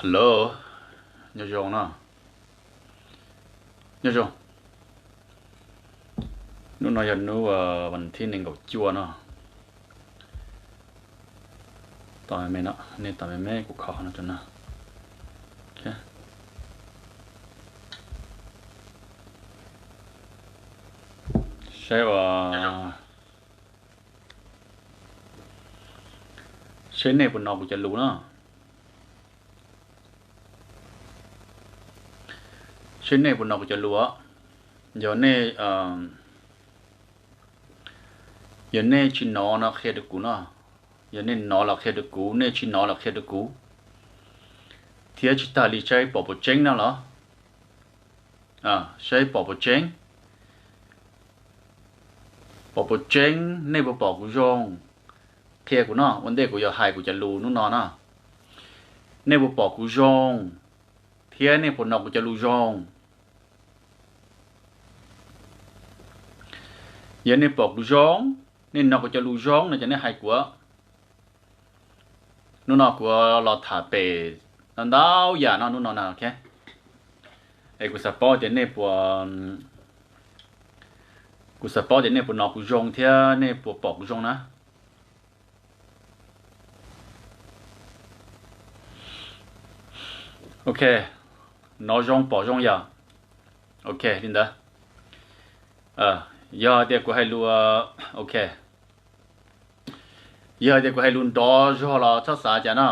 Hello, nyob zoo no. Nyob zoo. Hnub no yog hnub vas thib nees nkaum cuaj no. Tos me me no, nej tos me me kuv kho no rau no. Saib ua, saib nej puas hnov kuv cov lus no. Saib nej puas hnov kuv cov lus. Yog nej, yog nej tsis hnov no qhia rau kuv no. Yog nej hnov los qhia rau kuv, nej tsis hnov los qhia rau kuv. Thiab tsis tas li saib pom puas tseeb no los. Saib pom puas tseeb. Pom puas tseeb, nej puas pom kuv zoo? Qhia kuv no, ua ntej kuv yuav hais kuv cov lus hnub no na. Nej puas pom kuv zoo, thiab nej puas hnov kuv cov lus zoo? Yog nej pom kuv zoo, nej hnov kuv cov lus zoo no ces nej hais kuv. Hnub no kuv los tham pem ntau yam no hnub no na, ok. Es kuv xav paub tias nej puas, kuv xav paub tias nej puas hnov kuv zoo thiab nej puas pom kuv zoo na. Ok, hnov zoo pom zoo yom. Ok, li ntawd. Yog tias kuv hais lus, ok, yog tias kuv hais lus nrov zog los txhob xav cas no.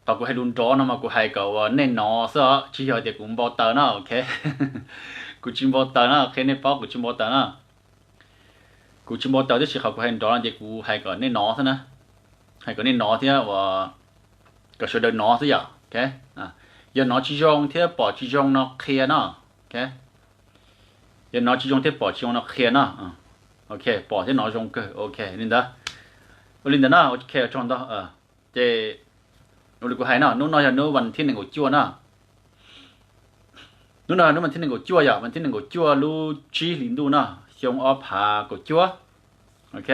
Qhov kuv hais lus nrov no mas kuv hais kom uas nej hnov xwb os, tsis yog tias kuv npau taws na, ok. Kuv tsis npau taws na, qhia nej paub kuv tsis npau taws na. Kuv tsis npau taws tab sis qhov kuv hais nrov no ces kuv hais kom nej hnov xwb na. Hais kom nej hnov thiab uas kom sawv daws hnov xwb yom, ok. Yog hnov tsis zoo thiab pom tsis zoo no qhia no, ok. Yog hnov tsis zoo thiab pom tsis zoo no qhia no. Ok, pom thiab hnov zoo kawg, ok, li ntawd. Ua li ntawd na, ok, tsaug ntau. Ces ua li kuv hais no, hnub no yog hnub vas thib nees nkaum cuaj na. Hnub no yog hnub vas thib nees nkaum cuaj yom, vas thib nees nkaum cuaj lub tsib hlis ntuj no, xyoo ob phav kaum cuaj. Ok.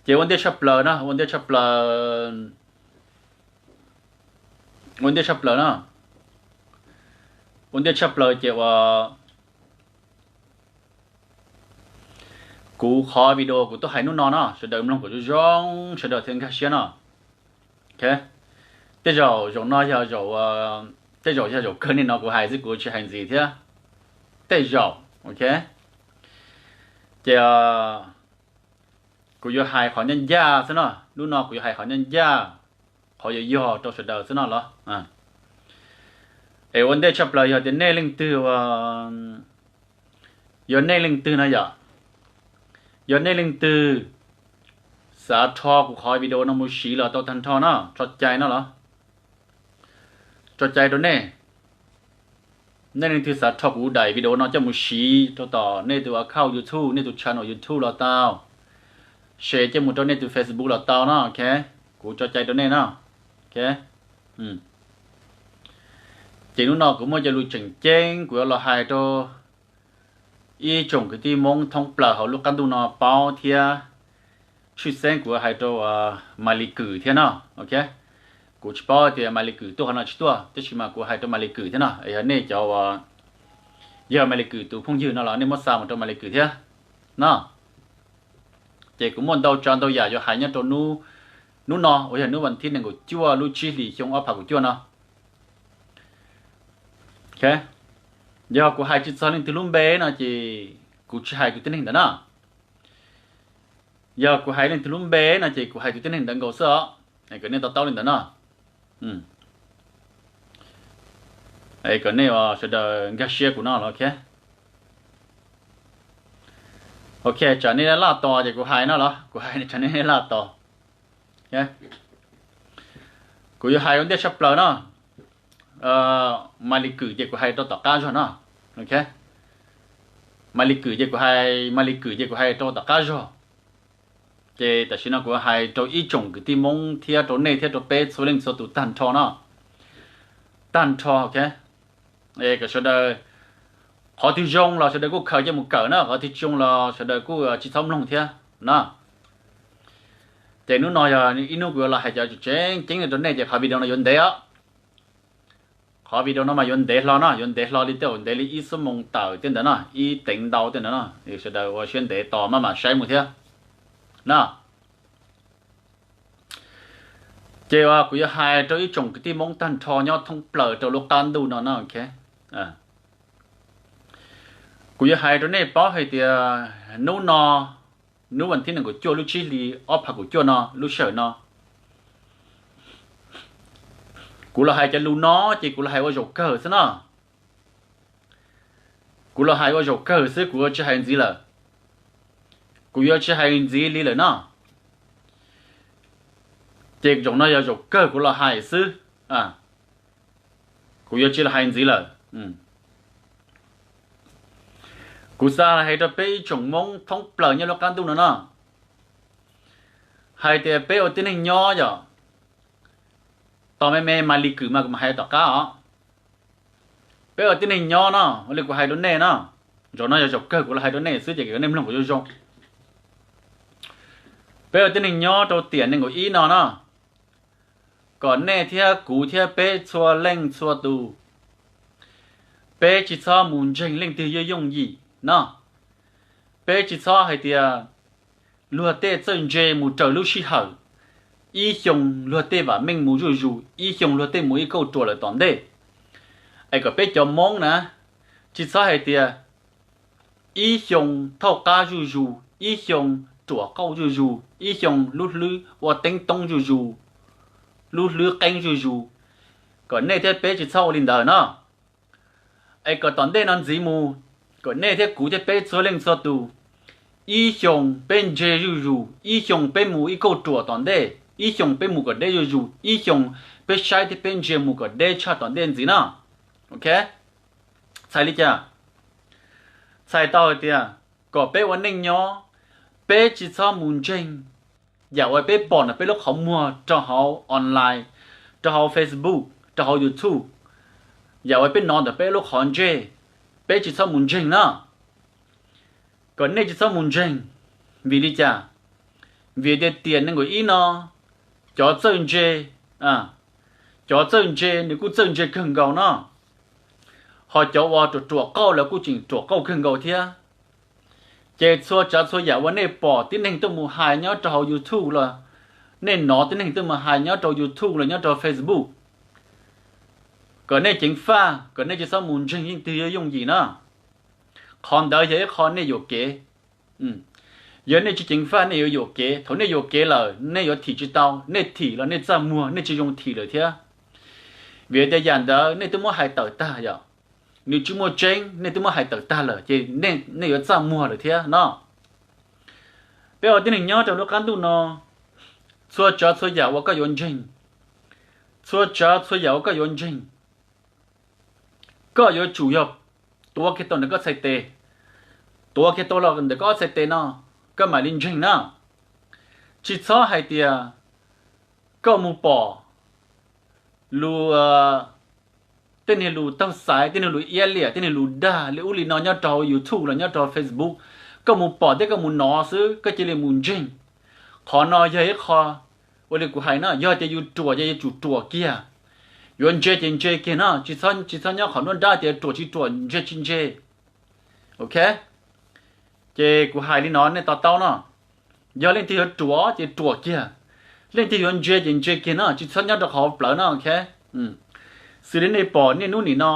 Ces ua ntej tshaj plaws na, ua ntej tshaj plaws, ua ntej tshaj plaws na. Ua ntej tshaj plaws ces uas kuv qhov video kuv tuaj hais hnub no no, sawv daws mloog kom zoo zoo, sawv daws thiaj nkag siab no. Ok. Tej zaum zaum no yog zaum, tej zaum yog zaum kawg nej hnov kuv hais xwb, kuv tsis hais ntxiv thiab. Tej zaum, ok. Ces kuv yuav hais qhov ncaj ncaj xwb no, hnub no kuv yuav hais qhov ncaj ncaj, qhov yuav yog rau sawv daws xwb no los. Es ua ntej tshaj plaws yog tias nej leej twg, yog nej leej twg no yom, yog nej leej twg xav rho kuv qhov video no mus siv los tau tag nrho no, tso cai no los. Tso cai rau nej. Nej leej twg xav rho kuv daim video no coj mus siv rau tom nej tus account YouTube, nej tus channel YouTube los tau, share coj mus rau nej tus Facebook los tau no, ok. Kuv tso cai rau nej no, ok. Ces hnub no kuv muaj cov lus tseem ceeb kuv yuav los hais rau ib tsoom kwv tij Hmoob thoob plaws hauv lub qab ntuj no paub thiab. Tshwj xeeb kuv hais rau Maiv Lis Kwm thiab no, ok. Kuv tsis paub tias Maiv Lis Kwm tuaj qhov no tsis tuaj, tab sis mas kuv hais rau Maiv Lis Kwm thiab no, yog nej cov uas, yog Maiv Lis Kwm tus phooj ywg no los nej muab xa mus rau Maiv Lis Kwm thiab no. Ces kuv muaj ntau tsav ntau yam yuav hais nyob rau hnub no uas yog hnub vas thib nees nkaum cuaj lub tsib hlis xyoo ob phav kaum cuaj no. Ok, yog kuv hais tsis txog leej twg lub npe no ces kuv tsis hais tus tib neeg ntawd na. Yog kuv hais leej twg lub npe no ces kuv hais tus tib neeg ntawd nkaus xwb os. Kom nej to taub li ntawd no. Kom nej sawv daws nkag siab kuv no los, ok. Ok, tsam nej laj tos ces kuv hais no los, kuv hais tsam nej laj tos. Kuv yuav hais ua ntej tshaj plaws no. Maiv Lis Kwm ces kuv hais rau tom qab zog no, ok. Maiv Lis Kwm ces kuv hais, Maiv Lis Kwm ces kuv hais rau tom qab zog. Ces tam sim no kuv hais rau ib tsoom kwv tij Hmoob thiab rau nej thiab rau peb txhua leej txhua tus tag nrho no, tag nrho, ok. Kom sawv daws, qhov twg zoo los sawv daws kuj khaws coj mus kawm na, qhov twg tsis zoo los sawv daws kuj tsis txhob mloog thiab na. Ces hnub no yog ib hnub kuv yuav los hais cov tseem ceeb rau nej ces qhov video no yuav ntev os. Qhov video no mas yuav ntev hlo no, yuav ntev hlo li tej, ntev li ib xuab moos tawm tej ntawd no, ib teev ntau tej ntawd no, sawv daws ua siab ntev tos maj mam saib mus thiab no. Ces kuv yuav hais rau ib tsoom kwv tij Hmoob tag nrho nyob thoob plaws rau lub qab ntuj no no. Kuv yuav hais rau nej paub hais tias hnub no, hnub vas thib nees nkaum cuaj lub tsib hlis ob phav kaum cuaj no lub sij hawm no, kuv los hais cov lus no ces kuv los hais ua zaum kawg xwb no. Kuv los hais ua zaum kawg xwb, kuv yuav tsis hais ntxiv lawm. Kuv yuav tsis hais ntxiv li lawm no. Ces zaum no yog zaum kawg kuv los hais xwb. Kuv yuav tsis los hais ntxiv lawm. Kuv xav hais rau peb ib tsoom Hmoob thoob plaws nyob lub qab ntuj no no, hais tias peb ua tib neeg nyob yom, tos me me mas li kwm mas kuv mam hais tom qab os. Peb ua tib neeg nyob no, ua li kuv hais rau nej no, zaum no yog zaum kawg kuv los hais rau nej xwb ces kom nej mloog kuv zoo zoo. Peb ua tib neeg nyob rau tiam nees nkaum ib no no, kom nej thiab kuv thiab peb txhua leej txhua tus, peb tsis txhob mus ntseeg leej twg yooj yooj yim no. Peb tsis txhob hais tias luag tej txawj ntse mus raws lub sij hawm, ib xyoo luag tej vam meej mus zuj zus, ib xyoo luag tej mus ib kauj ruam lawm tom ntej. Es kom peb cov Hmoob na, tsis txhob hais tias ib xyoo thauj qab zuj zus, ib xyoo ruam qauj zuj zus, ib xyoo lub hlwb ua teeb toob zuj zus, lub hlwb qeeb zuj zus, kom nej thiab peb tsis txhob ua li ntawd no. Es kom tom ntej no ntxiv mus, kom nej thiab kuv thiab peb txhua leej txhua tus, ib xyoo peb ntse zuj zus, ib xyoo peb mus ib kauj ruam tom ntej, ib xyoo peb mus kom deb zuj zus, ib xyoo peb saib thiab peb ntsia mus kom deb tshaj tom ntej ntxiv no. Ok, txhais li cas? Txhais tau hais tias kom peb ua neej nyob, peb tsis txhob mus ntseeg yam uas peb pom ntawm peb lub qhov muag rau hauv online, rau hauv Facebook, rau hauv YouTube, yam uas peb hnov ntawm peb lub qhov ntsej, peb tsis txhob mus ntseeg no. Kom nej tsis txhob mus ntseeg. Vim li cas? Vim tias tiam nees nkaum ib no, cov txawj ntse, cov txawj ntse nws kuj txawj ntse kawg nkaus no, ho cov uas ruam ruam qauj los kuj tseem ruam qauj kawg nkaus thiab. Ces txhua tsav txhua yam uas nej pom tib neeg tuaj mus hais nyob rau hauv YouTube los, nej hnov tib neeg tuaj mus hais nyob rau YouTube los nyob rau Facebook, kom nej ceev faj, kom nej tsis txhob mus ntseeg leej twg yooj yooj yim na. Qhov ntawd yog ib qho nej yuam kev. Yog nej tsis ceev faj nej yuav yuam kev, thaum nej yuam kev lawm nej yuav thim tsis tau, nej thim los nej txaj muag, nej tsis zoo thim lawm thiab. Vim tias yam ntawd nej twb muab hais tawm tag yom, nws tsis muaj tseeb, nej twb muab hais tawm tag lawm ces nej yuav txaj muag lawm thiab no. Peb ua tib neeg nyob rau lub qab ntuj no, txhua tsav txhua yam uas koj yuav ntseeg, txhua tsav txhua yam uas koj yuav ntseeg, koj yuav tsum yog tuav kiag tau ntawm koj txhais tes, tuav kiag tau los ntawm koj ob txhais tes no, koj mam li ntseeg na. Tsis txhob hais tias koj mus pom lus, tej niag lus taug xaiv, tej niag lus iab liam, tej niag lus dag li ub li no nyob rau hauv YouTube los nyob rau hauv Facebook, koj mus pom thiab koj mus hnov xwb koj cia li mus ntseeg. Qhov no yog ib qho, ua li kuv hais na, yog tias yus ruam ces yuav tsum ruam kiag, yuav ntse ces ntse kiag no, tsis txhob nyob qhov nruab nrab tias ruam tsis ruam, ntse tsis ntse. Ok, ces kuv hais li no nej to taub no, yog leej twg yuav ruam ces ruam kiag, leej twg yuav ntse ces ntse kiag no, tsis txhob nyob rau qhov plawv no. Ok, xws li nej pom niaj hnub nim no,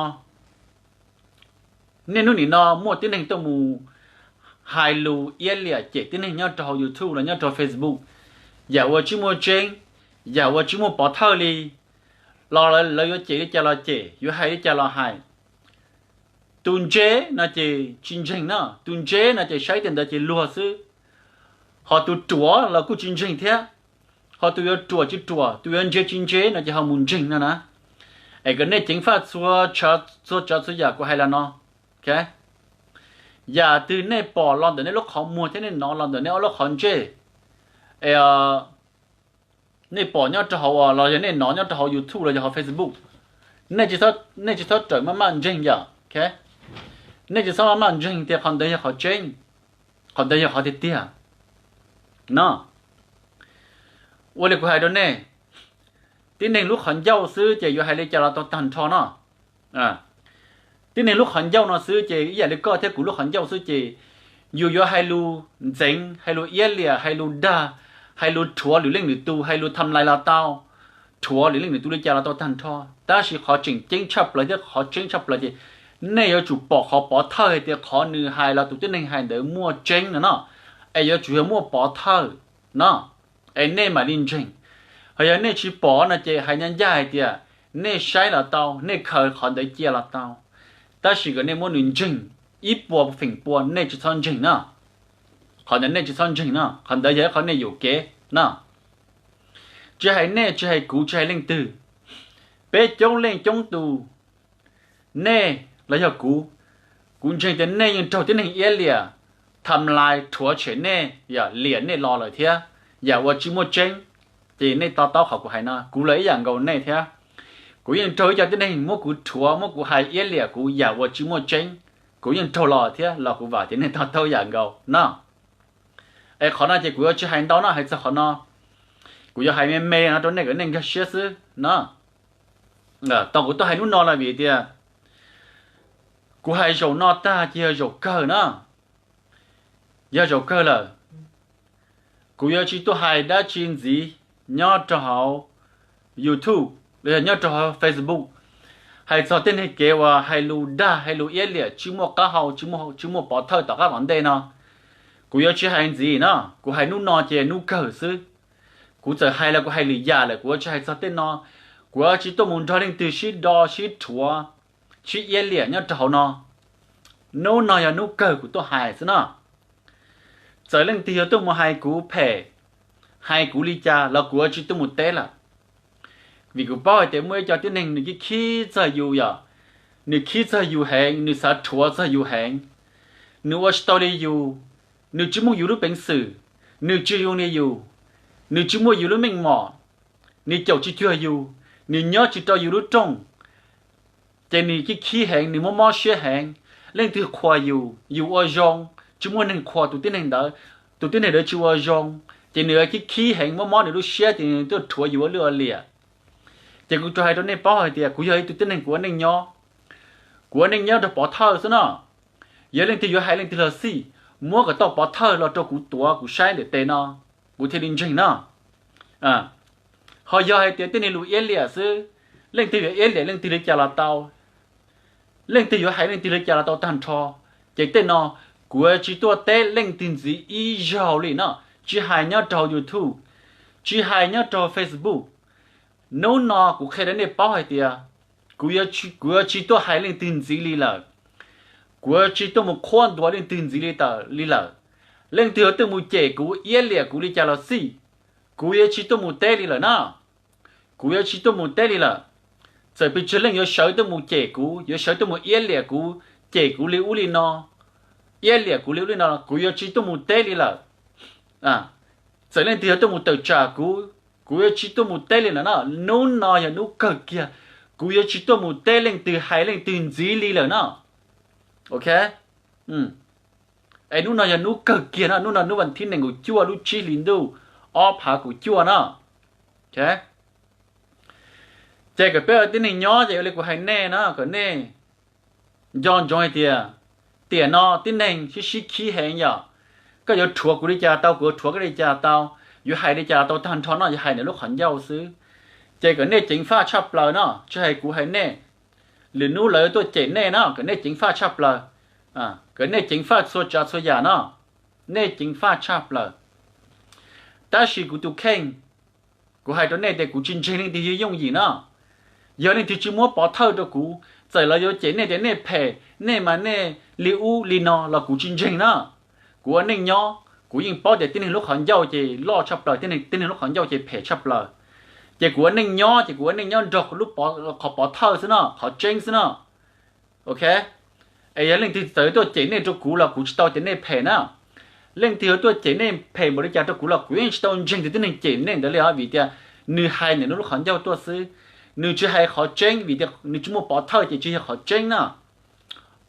niaj hnub nim no muaj tib neeg tuaj mus hais lus iab liam cem tib neeg nyob rau hauv YouTube los nyob rau Facebook, yam uas tsis muaj tseeb, yam uas tsis muaj pov thawj li, los lawv yuav cem li cas los cem, yuav hais li cas los hais. Tus ntse no ces tsis ntseeg na, tus ntse no ces saib tias ntawd ces luag xwb. Ho tus ruam los kuj tsis ntseeg thiab. Ho tus yuav ruam tsis ruam, tus yuav ntse tsis ntse no ces ho mus ntseeg no na. Es kom nej ceev faj txhua tsav txhua yam kuv hais los no. Yam twg nej pom los ntawm nej lub qhov muag thiab nej hnov los ntawm nej ob lub qhov ntsej, es nej pom nyob rau hauv los yog nej hnov nyob rau hauv YouTube los yog hauv Facebook, nej tsis txhob rawm maj maj ntseeg yom. Nej tsis txhob maj maj ntseeg tias qhov ntawd yog qhov tseeb, qhov ntawd yog qhov tiag tiag no. Ua li kuv hais rau nej, tib neeg lub qhov ncauj xwb ces yuav hais li cas los tau tag nrho no. Tib neeg lub qhov ncauj no xwb ces ib yam li koj thiab kuv lub qhov ncauj xwb ces yus yuav hais lus ntxeev, hais lus iab liam, hais lus dag, hais lus rhuav lwm leej lwm tus, hais lus tham lais los tau, rhuav lwm leej lwm tus li cas los tau tag nrho. Tab sis qhov tseem ceeb tshaj plaws thiab qhov tseeb tshaj plaws ces nej yuav tsum pom qhov pov thawj hais tias qhov nws hais los tus tib neeg hais ntawd muaj tseeb no no, es yuav tsum yog muaj pov thawj no, es nej mam li ntseeg. Ho yog nej tsis pom no ces hais ncaj ncaj hais tias nej saib los tau, nej khaws qhov ntawd cia los tau, tab sis kom nej muab nws ntseeg ib puas feem pua nej tsis txhob ntseeg no. Qhov ntawd nej tsis txhob ntseeg no, qhov ntawd yog ib qhov nej yuam kev no. Tsis hais nej, tsis hais kuv, tsis hais leej twg, peb coob leej coob tus, nej los yog kuv, kuv ntseeg tias nej yeej raug tib neeg iab liam, tham lais rhuav tshem nej, yam liam nej los lawm thiab, yam uas tsis muaj tseeb. Ces nej to taub qhov kuv hais no, kuv los ib yam nkaus nej thiab. Kuv yeej raug ib co tib neeg muab kuv rhuav, muab kuv hais iab liam kuv yam uas tsis muaj tseeb, kuv yeej raug los thiab los kuv vam tias nej to taub yam nkaus no. Es qhov no ces kuv yuav tsis hais ntau no, hais txog qhov no kuv yuav hais me me no rau nej kom nej nkag siab xwb no. Tau kuv tuaj hais hnub no los vim tias kuv hais zaum no tag ces yog zaum kawg na, yog zaum kawg lawm. Kuv yuav tsis tuaj hais dab tsi ntxiv nyob rau hauv YouTube los yog nyob rau hauv Facebook, hais txog tej neeg kev uas hais lus dag hais lus iab liam tsis muaj qab hau, tsis muaj pov thawj tom qab tom ntej no. Kuv yuav tsis hais ntxiv no, kuv hais hnub no ces hnub kawg xwb. Kuv txawm hais los kuv hais lwm yam lawm, kuv yuav tsis hais txog tej no. Kuv yuav tsis tuaj mus nrog leej twg sib do sib rhuav, sib iab liam nyob rau hauv no. Hnub no yog hnub kawg kuv tuaj hais xwb no. Txawm leej twg yuav tuaj mus hais kuv phem, hais kuv li cas los kuv yuav tsis tuaj mus teb lawm. Vim kuv paub hais tias muaj ib co tib neeg nws khib khib txog yus, yog nws khib txog yus heev, nws xav rhuav txog yus heev, nws ua tsis tau li yus, nws tsis muaj yus lub peev xwm, nws tsis zoo li yus, nws tsis muaj yus lub meej mom, nws caum tsis cuag yus, nws nyob tsis rau yus lub rooj, ces nws khib khib heev, nws mob mob siab heev. Leej twg qhuas yus, yus ua zoo, tsis muaj neeg qhuas tus tib neeg ntawd, tus tib neeg ntawd tsis ua zoo, ces nws khib khib heev, mob mob nws lub siab ces nws tuaj rhuav yus ua lwj ua liam. Ces kuv tsuas hais rau nej paub hais tias kuv yog ib tug tib neeg kuv ua neej nyob, kuv ua neej nyob rau pov thawj xwb no. Yog leej twg yuav hais leej twg los xij, muab kom tau pov thawj los rau kuv tuav kuv saib ntawm tes no, kuv thiaj li ntseeg no. Ho yog hais tias tej neeg lus iab liam xwb, leej twg yuav iab liam leej twg li cas los tau, leej twg yuav hais leej twg li cas los tau tag nrho, ces tej no kuv yuav tsis tuaj teb leej twg ntxiv ib zaug li no, tsis hais nyob rau YouTube, tsis hais nyob rau Facebook. Hnub no kuv qhia rau nej paub hais tias kuv yuav tsis tuaj hais leej twg ntxiv li lawm. Kuv yuav tsis tuaj mus qhuab ntuas leej twg ntxiv li, li lawm. Leej twg yuav tuaj mus cem kuv iab liam kuv li cas los xij, kuv yuav tsis tuaj mus teb li lawm na. Kuv yuav tsis tuaj mus teb li lawm. Txawm pes tsawg leej yuav sawv tuaj mus cem kuv, yuav sawv tuaj mus iab liam kuv, cem kuv li ub li no, iab liam kuv li ub li no, kuv yuav tsis tuaj mus teb li lawm. Txawm leej twg yuav tuaj mus tawm tsam kuv, kuv yuav tsis tuaj mus teb li lawm na. Hnub no yog hnub kawg kiag, kuv yuav tsis tuaj mus teb leej twg hais leej twg ntxiv li lawm na. Ok. Es hnub no yog hnub kawg kiag no, hnub no hnub vas thib nees nkaum cuaj lub tsib hlis ntuj ob phav kaum cuaj no. Ces kom peb ua tib neeg nyob ces ua li kuv hais nej na, kom nej nco ntsoov hais tias tiam no tib neeg sib sib khib heev yom. Koj yuav rhuav kuv li cas tau, kuv yuav rhuav koj li cas tau, yuav hais li cas tau tag nrho no, yuav hais ntawm lub qhov ncauj xwb. Ces kom nej ceev faj tshaj plaws no, tsis hais kuv hais nej, lwm hnub lawv tuaj cem nej no, kom nej ceev faj tshaj plaws, kom nej ceev faj txhua tsav txhua yam no, nej ceev faj tshaj plaws. Tab sis kuv tus kheej, kuv hais rau nej tias kuv tsis ntseeg leej twg yooj yooj yim no. Yog leej twg tsis muab pov thawj rau kuv, txawm lawv yuav cem nej tias nej phem, nej mas nej li ub li no los kuv tsis ntseeg na. Kuv ua neej nyob kuv yeej paub tias tib neeg lub qhov ncauj ces loj tshaj plaws, tib neeg lub qhov ncauj ces phem tshaj plaws. Ces kuv ua neej nyob ces kuv ua neej nyob nrog lub qhov pov thawj xwb no, qhov tseeb xwb no. Ok. Es yog leej twg txawm tuaj cem nej rau kuv los kuv tsis tau tias nej phem na. Leej twg yuav tuaj cem nej phem npaum li cas rau kuv los kuv yeej tsis tau ntseeg tias tib neeg cem nej ntawd li os, vim tias nws hais ntawm nws lub qhov ncauj tuaj xwb. Nws tsis hais qhov tseeb vim tias nws tsis muaj pov thawj ces tsis yog qhov tseeb na.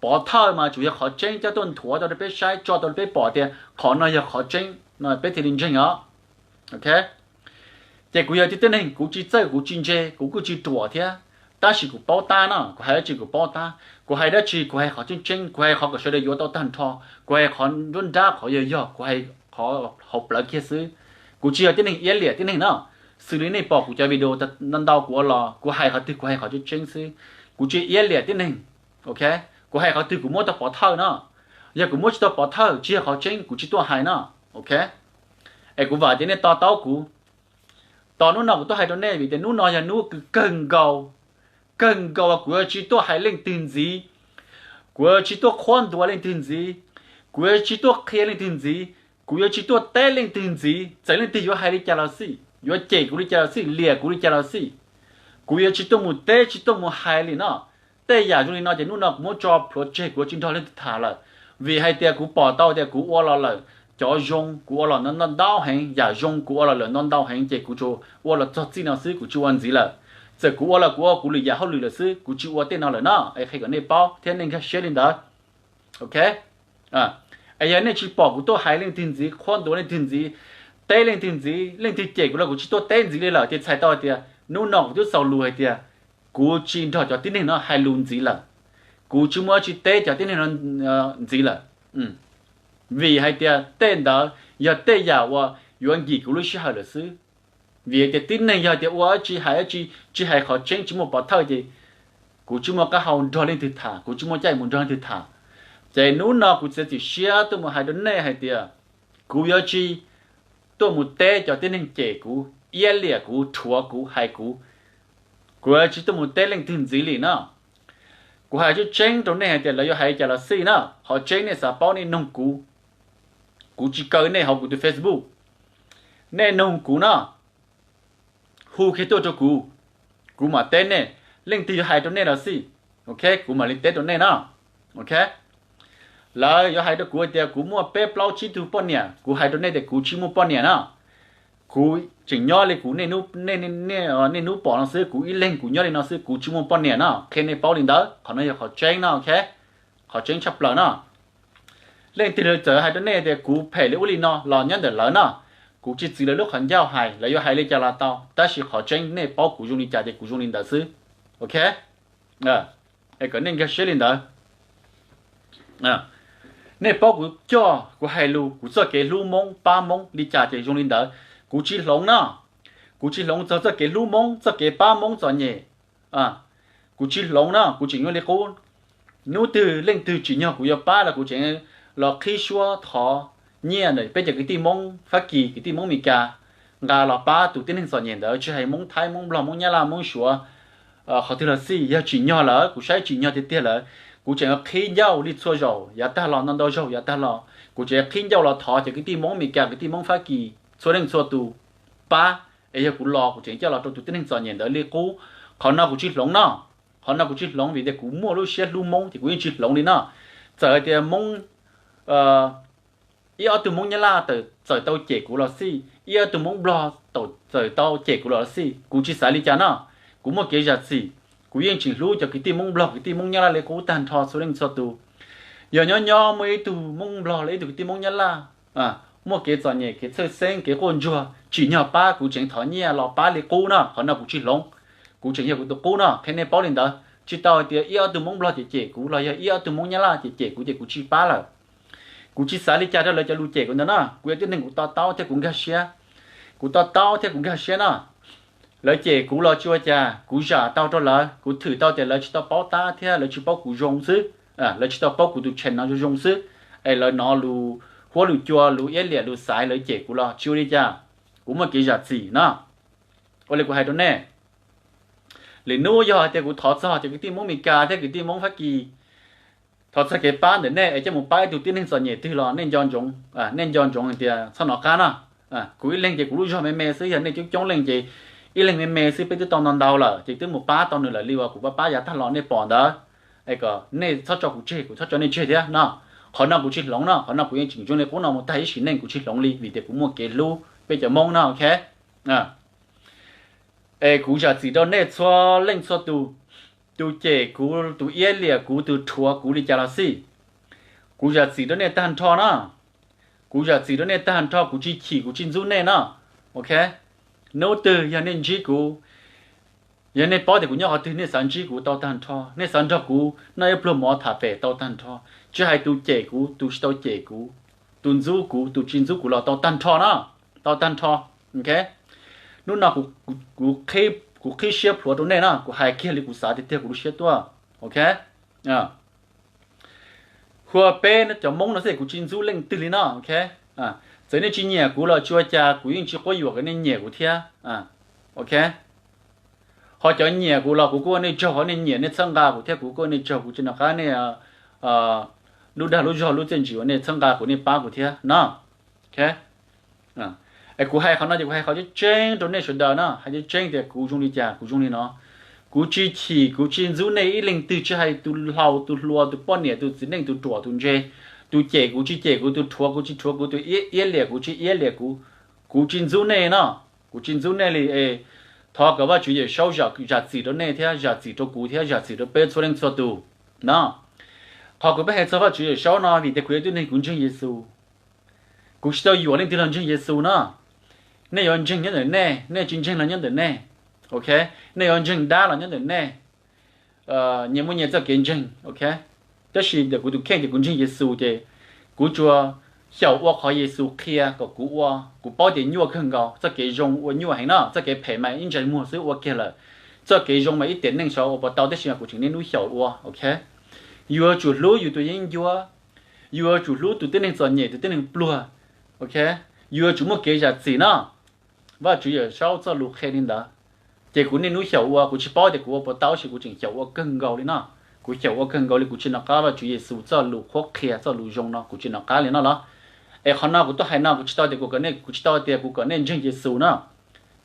Pov thawj mas tsuas yog qhov tseeb coj tuaj nthuav tau rau peb saib, tso tau rau peb pom tias qhov no yog qhov tseeb no peb thiaj li ntseeg os. Ok. Ces kuv yog tib tib neeg, kuv tsis txawj, kuv tsis ntse, kuv kuj tsis ruam thiab, tab sis kuv paub tab no, kuv hais dab tsi kuv paub tab, kuv hais dab tsi kuv hais qhov tseeb tseeb, kuv hais qhov kom sawv daws yuav tau tag nrho, kuv hais qhov nruab nrab qhov yog yog, kuv hais qhov hauv plawv kiag xwb. Kuv tsis yog tib neeg iab liam tib neeg no. Xws li nej pom kuv cov video ntau ntau kuv ua los kuv hais qhov twg kuv hais qhov tseeb tseeb xwb, kuv tsis iab liam tib neeg. Ok, kuv hais qhov twg kuv muab tau pov thawj no, yog kuv muab tsis tau pov thawj tsis yog qhov tseeb kuv tsis tuaj hais no. Ok, es kuv vam tias nej to taub kuv. Tos hnub no kuv tuaj hais rau nej vim tias hnub no yog hnub kawg nkaus, kawg nkaus uas kuv yuav tsis tuaj hais leej twg ntxiv, kuv yuav tsis tuaj qhuab ntuas leej twg ntxiv, kuv yuav tsis tuaj qhia leej twg ntxiv, kuv yuav tsis tuaj teb leej twg ntxiv, txawm leej twg yuav hais li cas los xij, yuav cem kuv li cas los xij, liam kuv li cas los xij, kuv yuav tsis tuaj mus teb tsis tuaj mus hais li no. Tej yam zoo li no ces hnub no kuv muab tso plhuav tseg, kuv yuav tsis nrog leej twg tham lawm, vim hais tias kuv pom tau tias kuv ua los lawm cov zoo, kuv ua los ntau ntau heev, yam zoo kuv ua los lawm ntau ntau heev ces kuv tsuas ua los txog txij no xwb, kuv tsis ua ntxiv lawm. Txawm kuv ua los kuv ua kuv lwm yam hauj lwm lawm xwb, kuv tsis ua tej no lawm no, es qhia kom nej paub thiab nej nkag siab li ntawd. Ok, es yog nej tsis pom kuv tuaj hais leej twg ntxiv, qhuab ntuas leej twg ntxiv, teb leej twg ntxiv, leej twg cem kuv los kuv tsis tuaj teb ntxiv li lawm ces txhais tau hais tias hnub no kuv twb xaus lus hais tias kuv tsis nrog cov tib neeg no hais lus ntxiv lawm, kuv tsis muaj dab tsi teb cov tib neeg no ntxiv lawm, vim hais tias tej ntawd yog tej yam uas yuav nkim kuv lub sij hawm lawm xwb. Vim tias tib neeg yog tias ua dab tsi hais dab tsi tsis hais qhov tseeb tsis muaj pov thawj ces kuv tsis muaj qab hau nrog leej twg tham, kuv tsis muaj caij mus nrog leej twg tham. Ces hnub no kuv txiav txim siab tuaj mus hais rau nej hais tias kuv yuav tsis tuaj mus teb cov tib neeg cem kuv, iab liam kuv, rhuav kuv, hais kuv. Kuv yuav tsis tuaj mus teb leej twg ntxiv li no. Kuv hais tseeb tseeb rau nej hais tias lawv yuav hais li cas los xij na, qhov tseeb nej xav paub nej noog kuv. Kuv tsis kaw nej hauv kuv tus Facebook. Nej noog kuv no, hu kiag tuaj rau kuv, kuv mam teb nej. Leej twg yuav hais rau nej los xij, ok, kuv mam li teb rau nej na. Ok, lawv yuav hais rau kuv tias kuv muaj peb plaub tsib tug poj niam, kuv hais rau nej tias kuv tsis muaj poj niam na. Kuv tseem nyob li kuv niaj hnub pom no xwb, kuv ib leeg kuv nyob li no xwb, kuv tsis muaj poj niam na, qhia nej paub li ntawd, qhov no yog qhov tseeb no. Ok, qhov tseeb tshaj plaws no. Leej twg lawv txawm hais rau nej tias kuv phem li ub li no los nyob ntawm lawv no, kuv tsis txwv lawv lub qhov ncauj hais, lawv yuav hais li cas los tau, tab sis qhov tseeb nej paub kuv zoo li cas ces kuv zoo li ntawd xwb. Ok, es kom nej nkag siab li ntawd. Nej paub kuv coj, kuv hais lus, kuv txoj kev hlub Hmoob pab Hmoob li cas ces zoo li ntawd. Kuv tsis hloov no, kuv tsis hloov txog txoj kev hlub Hmoob, txoj kev pab Hmoob txom nyem. Kuv tsis hloov no, kuv tseem yuav li qub. Hnub twg leej twg tsim nyog kuv yuav pab los kuv tseem los qhib suab thov nyiaj ntawm peb cov kwv tij Hmoob Fab Kis, kwv tij Hmoob Mes Kas, nqa los pab tus tib neeg txom nyem ntawd, tsis hais Hmoob Thaib, Hmoob Nplog, Hmoob Nyab Laj, Hmoob Suav, qhov twg los xij. Yog tsim nyog lawm, kuv saib tsim nyog tiag tiag lawm, kuv tseem yuav qhib ncauj li txhua zaus yav tag los, ntau ntau zaus yav tag los, kuv tseem qhib ncauj los thov cov kwv tij Hmoob Mes Kas, kwv tij Hmoob Fab Kis txhua leej txhua tus pab. Es yog kuv los kuv tseem coj los rau tus tib neeg txom nyem ntawd li qub. Qhov no kuv tsis hloov no, qhov no kuv tsis hloov vim tias kuv muaj lub siab hlub Hmoob ces kuv yeej tsis hloov li no. Txawm hais tias Hmoob, ib ob tug Hmoob Nyab Laj txawm tau cem kuv los xij, ib ob tug Hmoob Nplog txawm tau cem kuv los xij, kuv tsis xav li cas no. Kuv muaj kev zam txim, kuv yeej tseem hlub cov kwv tij Hmoob Nplog kwv tij Hmoob Nyab Laj li qub tag nrho txhua leej txhua tus. Yog nyob nyob muaj ib tug Hmoob Nplog los ib tug kwv tij Hmoob Nyab Laj muaj kev txom nyem, kev txhawj xeeb, kev quaj ntsuag, tsim nyog pab kuv tseem thov nyiaj los pab li qub no, qhov no kuv tsis hloov. Kuv tseem yog kuv tus qub no, qhia nej paub li ntawd. Tsis tau hais tias ib ob tug Hmoob Nplog cem cem kuv los yog ib ob tug Hmoob Nyab Laj cem cem kuv ces kuv tsis pab lawm. Kuv tsis xav li cas rau lawv cov lus cem kuv ntawd no, kuv yog tib neeg kuv to taub thiab kuv nkag siab. Kuv to taub thiab kuv nkag siab no. Lawv cem kuv los tsis ua cas, kuv zam tau rau lawv, kuv thwm tau tias lawv tsis tau paub tab thiab lawv tsis paub kuv zoo xwb, lawv tsis tau paub kuv tus channel no zoo zoo xwb, es lawv hnov lus huab lus cua, lus iab liam lus xaiv, lawv cem kuv los tsis ua li cas. Kuv muaj kev zam txim no. Ua li kuv hais rau nej, lwm hnub yog hais tias kuv thov txog cov kwv tij Hmoob Mes Kas thiab kwv tij Hmoob Fab Kis, thov txog kev pab ntawm nej es coj mus pab ib tug tib neeg txom nyem twg los nej nco ntsoov, nej nco ntsoov hais tias txhob hnov qab no. Kuv ib leeg ces kuv lub zog me me xwb, yog nej coob coob leej ces ib leeg me me xwb peb twb tau ntau ntau lawm ces twb mus pab tau nws lawm li uas kuv pab pab yav tag los nej pom ntawd. Es kom nej txhob tso kuv tseg, kuv txhob tso nej tseg thiab no. Qhov no kuv tsis hloov no, qhov no kuv yeej tseem zoo li qub no mus tag ib sim neej, kuv tsis hloov li vim tias kuv muaj kev hlub peb cov Hmoob no, ok. Es kuv zam txim rau nej txhua leej txhua tus, tus cem kuv, tus iab liam kuv, tus rhuav kuv li cas los xij. Kuv zam txim rau nej tag nrho na. Kuv zam txim rau nej tag nrho, kuv tsis chim, kuv tsis ntxub nej na. Ok, Hnub twg yog nej ntsib kuv, yog nej paub tias kuv nyob qhov twg, nej xav ntsib kuv tau tag nrho, nej xav nrog kuv noj ib pluag mov tham pem tau tag nrho, tsis hais tus cem kuv, tus tsis tau cem kuv, tus ntxub kuv, tus tsis ntxub kuv los tau tag nrho na, tau tag nrho. Ok, hnub no kuv qhib siab plhuav rau nej na, kuv hais kiag li kuv xav tiag tiag kuv lub siab tuaj. Ok, hu ua peb cov Hmoob no xwb kuv tsis ntxub leej twg li no. Ok, txawm nej tsis nyiam kuv los tsis ua cas, kuv yeej tsis quab yuam kom nej nyiam kuv thiab. Ok, ho cov nyiam kuv los kuv kuj ua nej tsaug, ho nej nyiam nej txhawb nqa kuv thiab kuv kuj ua nej tsaug, kuv tsis nco qab nej lub dag lub zog lub txiaj ntsim uas nej txhawb nqa kuv, nej pab kuv thiab no. Ok, es kuv hais qhov no ces kuv hais qhov tseeb tseeb rau nej sawv daws na, hais tseeb tseeb tias kuv zoo li cas kuv zoo li no. Kuv tsis chim kuv tsis ntxub nej ib leej twg, tsis hais tus hlau tus hluas, tus poj niam tus txiv neej, tus ruam tus ntse, tus cem kuv tsis cem kuv, tus rhuav kuv tsis rhuav kuv, tus iab liam kuv tsis iab liam kuv. Kuv tsis ntxub nej no, kuv tsis ntxub nej li es thov kom Vajtswv Yawm Saub zam txim rau nej thiab zam txim rau kuv thiab zam txim rau peb txhua leej txhua tus no. Qhov kuv pheej hais txog Vajtswv Yawm Saub no vim tias kuv yog tib neeg kuv ntseeg Yexus. Kuv tsis tau yuam leej twg los ntseeg Yexus no. Nej yuav ntseeg nyob ntawm nej, nej tsis ntseeg los nyob ntawm nej. Ok, nej yuav ntseeg dab los nyob ntawm nej, nyias muaj nyias txoj kev ntseeg. Ok, tab sis ntawm kuv tus kheej ces kuv ntseeg Yexus ces kuv tsuas xyaum ua qhov Yexus qhia kom kuv ua. Kuv paub tias nyuaj kawg nkaus, txoj kev zoo ua nyuaj heev no, txoj kev phem mas ib ntsais muag xwb ua kiag lawm. Txoj kev zoo mas ib tiam neej xyov ua puas tau, tab sis mas kuv tseem niaj hnub xyaum ua. Ok, yus yuav tsum hlub yus tus yeeb ncuab, yus yuav tsum hlub tus tib neeg txom nyem, tus tib neeg pluag. Ok, yus yuav tsum muaj kev zam txim no. Vajtswv Yawm Saub txoj lus qhia li ntawd, ces kuv niaj hnub xyaum ua, kuv tsis paub tias kuv ua puas tau, tab sis kuv tseem xyaum ua kawg nkaus li no. Kuv xyaum ua kawg nkaus li, kuv tsis nco qab Vajtswv Yexus txoj lus qhuab qhia, txoj lus zoo no, kuv tsis nco qab li no los. Es qhov no kuv tuaj hais no kuv tsis tau tias kuv kom nej, kuv tsis tau tias kuv kom nej ntseeg Yexus no.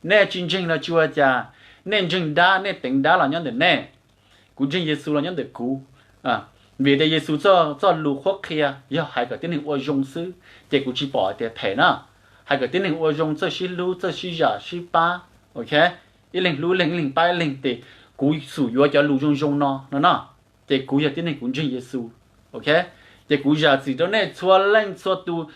Nej tsis ntseeg los tsis ua cas, nej ntseeg dab, nej teev dab los nyob ntawm nej, kuv ntseeg Yexus los nyob ntawm kuv. Vim tias Yexus txoj lus qhuab qhia yog hais kom tib neeg ua zoo xwb, ces kuv tsis pom hais tias phem na. Hais kom tib neeg ua zoo, txawj sib hlub, txawj sib zam sib pab. Ok, ib leeg hlub ib leeg, ib leeg pab ib leeg, ces kuv xum yuav cov lus zoo zoo no no no, ces kuv yog tib neeg kuv ntseeg Yexus. Ok, ces kuv zam txim rau nej txhua leej txhua tus,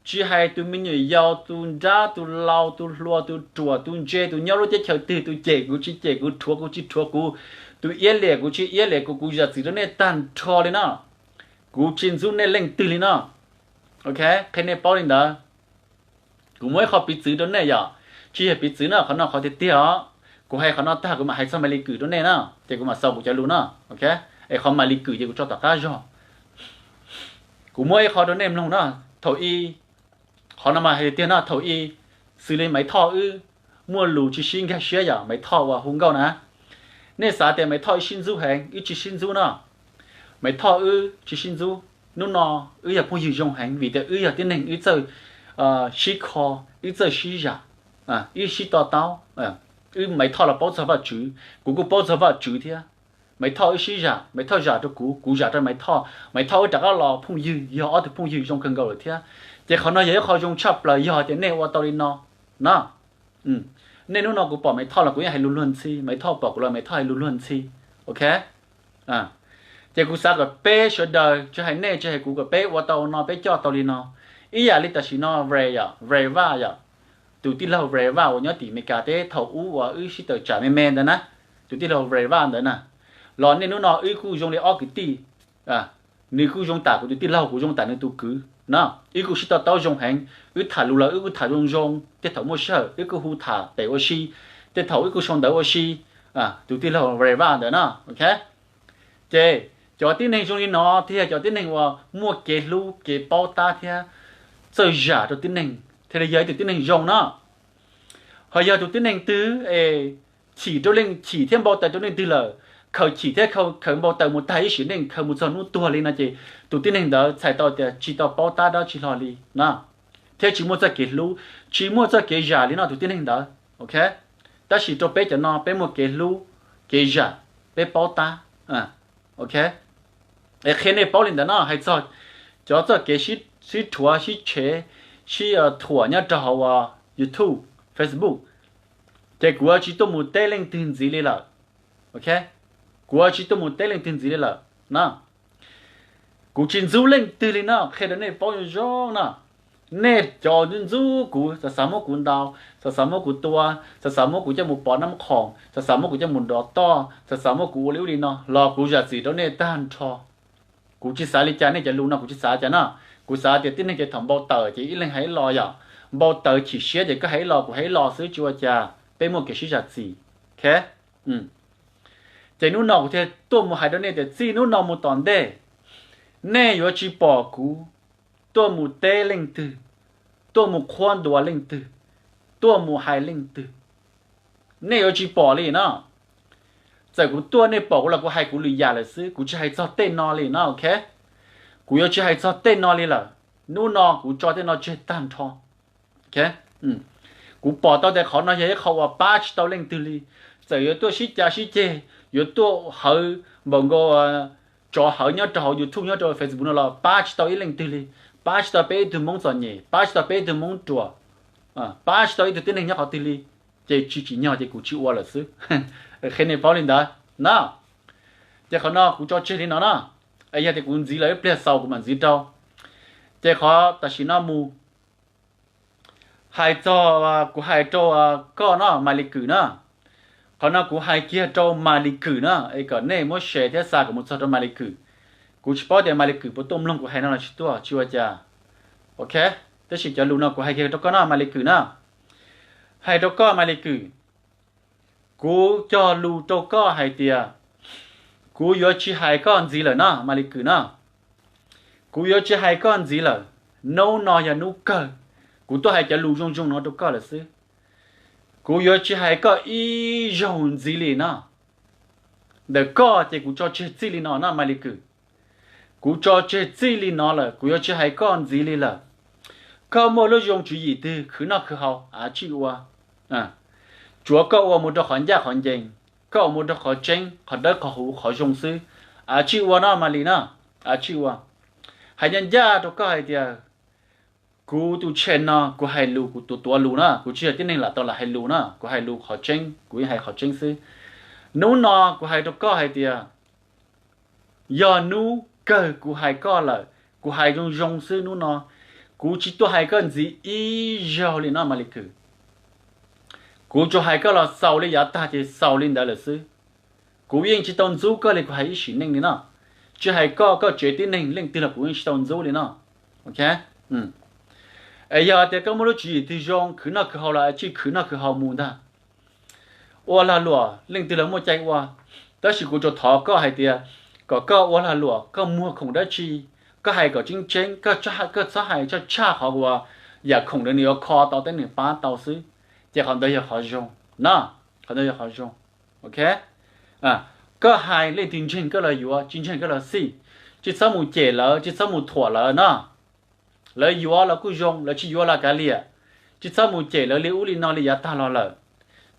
tsis hais tus me nyuam yaus, tus nrab, tus laus, tus hluas, tus ruam, tus ntse, tus nyob lub teb chaws twg, tus cem kuv tsis cem kuv, rhuav kuv tsis rhuav kuv, tus iab liam kuv tsis iab liam kuv, kuv zam txim rau nej tag nrho li no. Kuv tsis ntxub nej leej twg li no. Ok, qhia nej paub li ntawd. Kuv muaj ib qho piv txwv rau nej yom, tsis yog piv txwv na, qhov no qhov tiag tiag os. Kuv hais qhov no tag kuv mam hais txog Malis Kwm rau nej na, ces kuv mam xaus kuv cov lus na. Ok, es qhov Malis Kwm ces kuv tso tom qab zog. Kuv muab ib qho rau nej mloog na. Thaum ub, qhov no mas hais tiag tiag no, thaum ub xws li Maiv Thoj wb muaj lus tsis sib nkag siab yom, Maiv Thoj uas hu nkauj na. Nej xav tias Maiv Thoj wb sib ntxub heev, wb tsis sib ntxub no. Maiv Thoj wb tsis sib ntxub, hnub no wb yog phooj ywg zoo heev vim tias wb yog tib neeg wb txawj sib kho, wb txawj sib zam, wb sib to taub. Wb Maiv Thoj los paub txog Vajtswv, kuv kuj paub txog Vajtswv thiab. Maiv Thoj wb sib zam, Maiv Thoj zam rau kuv, kuv zam rau Maiv Thoj, Maiv Thoj wb rov qab los phooj ywg, yog ob tug phooj ywg zoo kawg nkaus lawm thiab. Ces qhov no yog ib qho zoo tshaj plaws yog tias nej ua tau li no na. Nej hnub no kuv pom Maiv Thoj los kuv yeej hais lus luag ntxhi, Maiv Thoj pom kuv los Maiv Thoj hais lus luag ntxhi. Ok, ces kuv xav kom peb sawv daws, tsis hais nej tsis hais kuv, kom peb ua tau no, peb coj tau li no. Ib yam li tam sim no Vre yom, Vre Vaj yom, tus tij laug Vre Vaj uas nyob tim Amelikas teb thaum ub uas wb sib tawm tsam me me ntawd na, tus tij laug Vre Vaj ntawd na, los niaj hnub no wb kuj zoo li ob kwv tij. Nws kuj zoo tam kuv tus tij laug, kuv zoo tam nws tus kwv na. Wb kuj sib to taub zoo heev, wb tham lus los wb kuj tham zoo zoo, tej thaum muaj sij hawm wb kuj hu tham pem ua si, tej thaum wb kuj sau ntawv ua si. Tus tij laug Vre Vaj ntawd na. Ok, ces cov tib neeg zoo li no thiaj yog cov tib neeg uas muaj kev hlub kev paub tab thiab txawj zam rau tib neeg thiaj li yog ib tug tib neeg zoo na. Ho yog tus tib neeg twg es chim rau leej, chim thiab npau taws rau leej twg lawm, khaws chim thiab khaws npau taws mus tag ib sim neej, khaws mus txog hnub tuag li no ces tus tib neeg ntawd txhais tau tias tsis tau paub tab dab tsi hlo li na, thiab tsis muaj txoj kev hlub, tsis muaj txoj kev zam li no tus tib neeg ntawd. Ok, tab sis rau peb cov no peb muaj kev hlub, kev zam, peb paub tab. Ok, es qhia nej paub li ntawd no, hais txog cov txoj kev sib rhuav sib tshev, sib thuam nyob rau hauv YouTube, Facebook, ces kuv tsis tuaj mus teb leej twg ntxiv li lawm. Ok, kuv tsis tuaj mus teb leej twg ntxiv li lawm na. Kuv tsis ntxub leej twg li no, qhia rau nej paub zoo zoo na. Nej cov ntxub kuv, xav xav muab kuv ntaus, xav xav muab kuv tua, xav xav muab kuv coj mus pov nab khoom, xav xav muab kuv coj mus nrov toj, xav xav muab kuv ua li ub li no los kuv zam txim rau nej tag nrho. Kuv tsis xav li cas, nej cov lus no kuv tsis xav cas no. Kuv xav tias tib neeg ces thaum npau taws ces ib leeg hais ib lo yom, npau taws chim siab ces koj hais ib lo kuv hais ib lo xwb tsis ua cas, peb muaj kev sib zam txim. Ces hnub no kuv thiaj tuaj mus hais rau nej tias txij hnub no mus tom ntej, nej yuav tsis pom kuv tuaj mus teb leej twg, tuaj mus qhuab ntuas leej twg, tuaj mus hais leej twg. Nej yuav tsis pom li no. Txawm kuv tuaj nej pom kuv los kuv hais kuv lwm yam lawm xwb, kuv tsis hais txog tej no li no, ok? Kuv yuav tsis hais txog tej no li lawm. Hnub no kuv tso tej no tseg tag nrho. Kuv pom tau tias qhov no yog ib qho uas pab tsis tau leej twg li. Txawm yuav tuaj sib cav sib ceg, yuav tuaj hawv npaum nkaus tsov hawv nyob rau hauv YouTube nyob rau Facebook no los pab tsis tau ib leej twg li. Pab tsis tau peb ib tug Hmoob txom nyem, pab tsis tau peb ib tug Hmoob ruam, pab tsis tau ib tug tib neeg nyob qhov twg li. Ces tsis tsim nyog ces kuv tsis ua lawm xwb. Qhia nej paub li ntawd na. Ces qhov no kuv tso tseg li no na. Yog tias kuv ntxiv lawm ib pliag xaus kuv mam ntxiv rau. Ces qhov tam sim no mus hais txog, kuv hais rau koj no Maiv Lis Kwm na. Qhov no kuv hais kiag rau Maiv Lis Kwm na, es kom nej muab share thiab xa kom mus txog rau Maiv Lis Kwm. Kuv tsis paub tias Maiv Lis Kwm puas tuaj mloog kuv hais no los tsis tuaj, tsis ua cas. Ok, tab sis cov lus no kuv hais kiag rau koj no Maiv Lis Kwm na. Hais rau koj Maiv Lis Kwm, kuv cog lus rau koj hais tias kuv yuav tsis hais koj ntxiv lawm no Maiv Lis Kwm na. Kuv yuav tsis hais koj ntxiv lawm. Hnub no yog hnub kawg, kuv tuaj hais cov lus zoo zoo no rau koj lawm xwb. Kuv yuav tsis hais koj ib zaug ntxiv li no. Ntawm koj ces kuv tso tseg txij li no na Maiv Lis Kwm. Kuv tso tseg txij li no lawm, kuv yuav tsis hais koj ntxiv li lawm. Koj muaj lub zoo tswv yim twg khwv noj khwv haus av tsij ua. Tsuav koj ua mus rau qhov ncaj qhov ncees, koj ua mus rau qhov tseeb, qhov dawb qhov huv qhov zoo xwb. Av tsij ua no Maiv Lis na, av tsij ua. Hais ncaj ncaj rau koj hais tias kuv tus channel no kuv hais lus kuv tuav tuav lus na, kuv tsis yog tib neeg lam tau lam hais lus na, kuv hais lus qhov tseeb, kuv yeej hais qhov tseeb xwb. Hnub no kuv hais rau koj hais tias yog hnub kawg kuv hais koj lawm, kuv hais zoo zoo xwb hnub no. Kuv tsis tuaj hais koj ntxiv ib zaug li no Maiv Lis Kwm. Kuv tsuas hais koj los xaus li yav tag ces xaus li ntawd lawm xwb. Kuv yeej tsis tau ntxub koj li, kuv hais ib sim neej li no. Tsis hais koj, koj tsev tib neeg leej twg los kuv yeej tsis tau ntxub li no. Ok, es yog tias koj muaj lub tswv yim twg zoo khwv noj khwv haus los tsij khwv noj khwv haus mus ntag. Ua lag luam leej twg los muaj cai ua, tab sis kuv tsuas thov koj hais tias kom koj ua lag luam koj muag khoom dab tsi, koj hais kom tseeb tseeb, koj txhob hais tshaj tshaj qhov uas yam khoom ntawd nws yuav kho tau thiab nws pab tau xwb, ces qhov ntawd yog qhov zoo na, qhov ntawd yog qhov zoo. Ok, koj hais leej twg ntseeg koj los yuav, tsis ntseeg koj los xij, tsis txhob mus cem lawv, tsis txhob mus thuam lawv no. Lawv yuav los kuj zoo, lawv tsis yuav los kav liam. Tsis txhob mus cem lawv li ub li no li yav tag los lawm.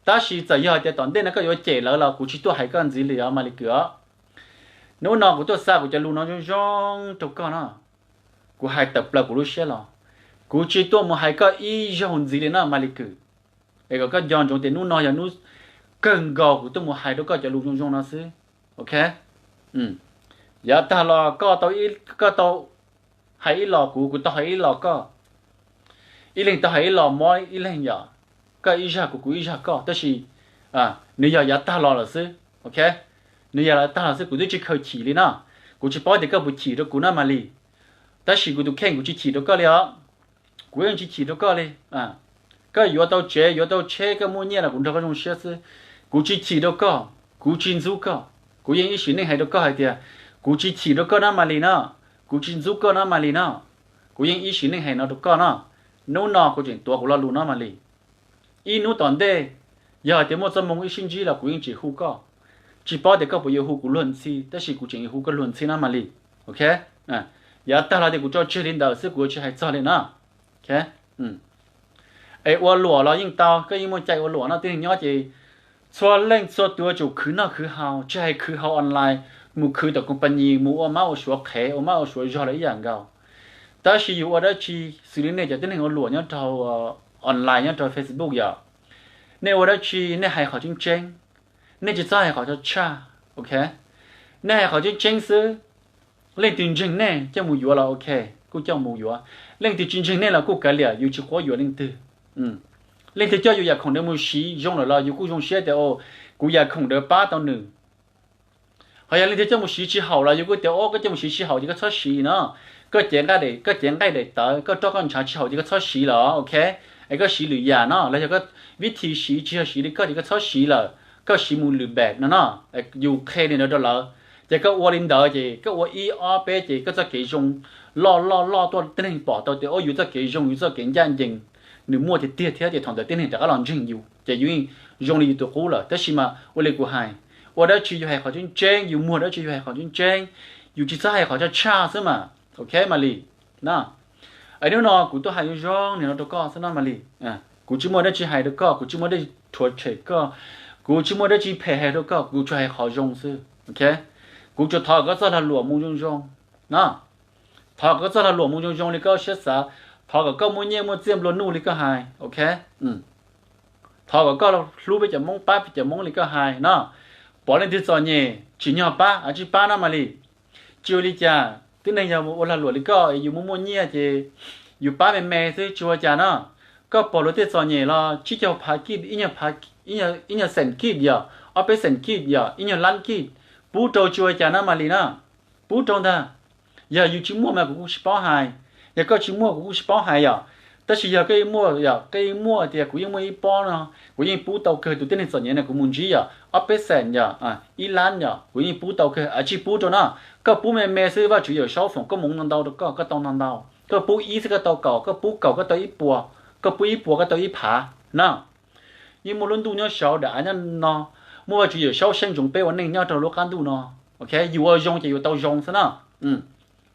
Tab sis txawm yog tias tom ntej no koj yuav cem lawv los kuv tsis tuaj hais koj ntxiv li os Maiv Lis Kwm os. Hnub no kuv tuaj xa kuv cov lus no zoo zoo rau koj no. Kuv hais tawm plaws kuv lub siab los, kuv tsis tuaj mus hais koj ib zaug ntxiv li no Maiv Lis Kwm. Es kom koj nco ntsoov tias hnub no yog hnub kawg nkaus kuv tuaj mus hais rau koj cov lus zoo zoo no xwb. Ok, yav tag los koj tau hais ib los kuv, kuv tau hais ib los koj. Ib leeg tau hais ib los mob ib leeg yom, koj ib zag kuv, kuv ib zag koj, tab sis nws yog yav tag los lawm xwb. Ok, nws yog yav tag los xwb, kuv twb tsis khaws chim li no. Kuv tsis paub tias koj puas chim rau kuv na Maiv Lis, tab sis kuv tus kheej kuv tsis chim rau koj li os. Kuv yeej tsis chim rau koj li. Koj yuav tau tsev yuav tau tsheb, koj muaj nyiaj los kuv nrog koj zoo siab xwb. Kuv tsis chim rau koj, kuv tsis ntxub koj. Kuv yeej ib sim neej hais rau koj hais tias kuv tsis chim rau koj na Maiv Lis no, kuv tsis ntxub koj na Maiv Lis no. Kuv yeej ib sim neej hais no rau koj no. Hnub no kuv tseem tuav kuv lo lus no Maiv Lis. Ib hnub tom ntej, yog hais tias muaj txoj moo ib sib ntsib los kuv yeej tseem hu koj. Tsis paub tias koj puas yuav hu kuv luag ntxhi, tab sis kuv tseem yuav hu koj luag ntxhi na Maiv Lis. Ok, yav tag los tias kuv tso tseg li ntawd xwb, kuv yuav tsis hais txog li no. Es ua luam los yeej tau, koj yeej muaj cai ua luam no, tib neeg nyob ces txhua leej txhua tus yuav tsum khwv noj khwv haus, tsis hais khwv hauv online, mus khwv tom company, mus ua mab ua suav qhev, ua mab ua suav zog los ib yam nkaus. Tab sis yus ua dab tsi, xws li nej cov tib neeg ua luam nyob rau online nyob rau Facebook yom, nej ua dab tsi nej hais qhov tseeb tseeb, nej tsis txhob hais qhov tshaj tshaj. Ok, nej hais qhov tseeb tseeb xwb. Leej twg ntseeg nej coj mus yuav los ok, kuj coj mus yuav. Leej twg tsis ntseeg nej los kuj kav liam, yus tsis quab yuam leej twg. Leej twg coj yus yam khoom ntawd mus siv zoo lawm los yus kuj zoo siab tias, o, kuv yam khoom ntawd pab tau nws. Ho yog leej twg coj mus siv tsis haum los yus kuj tias, o, koj coj mus siv tsis haum ces koj txhob siv no. Koj cev nqaij daim, koj cev nqaij daim tawv, koj roj koj ntshav tsis haum ces koj txhob siv los, ok, es koj siv lwm yam no, los yog koj vib thi siv tsis yog siv li koj ces koj txhob siv lawm, koj siv mus lwm npaim no no. Yus qhia li ntawd rau lawv, ces koj ua li ntawd ces koj ua ib ob peb ces koj txoj kev zoo loj loj loj tuaj, tib neeg pom tau tias, o, yus txoj kev zoo, yus txoj kev ncaj ncees, nws muaj tiag tiag thiab, ces thaum ntawd tib neeg rov qab los ntseeg yus, ces yus yeej zoo li yus tus qub lawm. Tab sis mas ua li kuv hais, ua dab tsi yus hais qhov tseeb tseeb, yus muag dab tsi yus hais qhov tseeb tseeb, yus tsis txhob hais qhov tshaj tshaj xwb mas, ok Malis na. Es hnub no kuv tuaj hais zoo zoo li no rau koj xwb no Malis. Kuv tsis muaj dab tsi hais rau koj, kuv tsis muaj dab tsi rhuav tshem koj, kuv tsis muaj dab tsi phem hais rau koj, kuv tsuas hais qhov zoo xwb, ok. Kuv tsuas thov koj txoj lag luam mus zoo zoo na. Thov kom koj txoj lag luam mus zoo zoo li koj siab xav, thov kom koj muaj nyiaj muaj txiaj nplua nuj li koj hais, ok. Thov kom koj hlub peb cov Hmoob, pab peb cov Hmoob li koj hais no. Pom leej twg txom nyem tsim nyog pab, a, tsis pab no Malis. Tsis ua li cas, tib neeg yog ua lag luam li koj, yus muaj muaj nyiaj ces yus pab me me xwb tsis ua cas no. Koj pom luag tej txom nyem los tsib caug phav kij, ib nyuag xees kij yom, ob peb xees kij yom, ib nyuag lab kij, pub rau tsis ua cas no Malis na. Pub rau ntag. Yog yus tsis muaj mas kuv kuj tsis paub hais, yog koj tsis muaj kuv kuj tsis paub hais yom. Tab sis yog koj yeej muaj yom, koj yeej muaj tias kuv yeej muaj ib pob no, kuv yeej pub tau kawg tus tib neeg txom nyem no, kuv mus ntsib yom, ob peb xees yom, ib lab yom, kuv yeej pub tau kawg, a, tsij pub rau no. Koj pub me me xwb Vajtswv Yawm Saub foom koob hmoov ntau ntau rau koj, koj tau ntau ntau. Koj pub ib xwb koj tau kaum, koj pub kaum koj tau ib puas, koj pub ib puas koj tau ib phav na. Yeej muaj lub ntuj nyob saud, daim av nyob no, muaj Vajtswv Yawm Saub saib ntsoov peb ua neej nyob rau lub qab ntuj no, ok. Yus ua zoo ces yus tau zoo xwb na.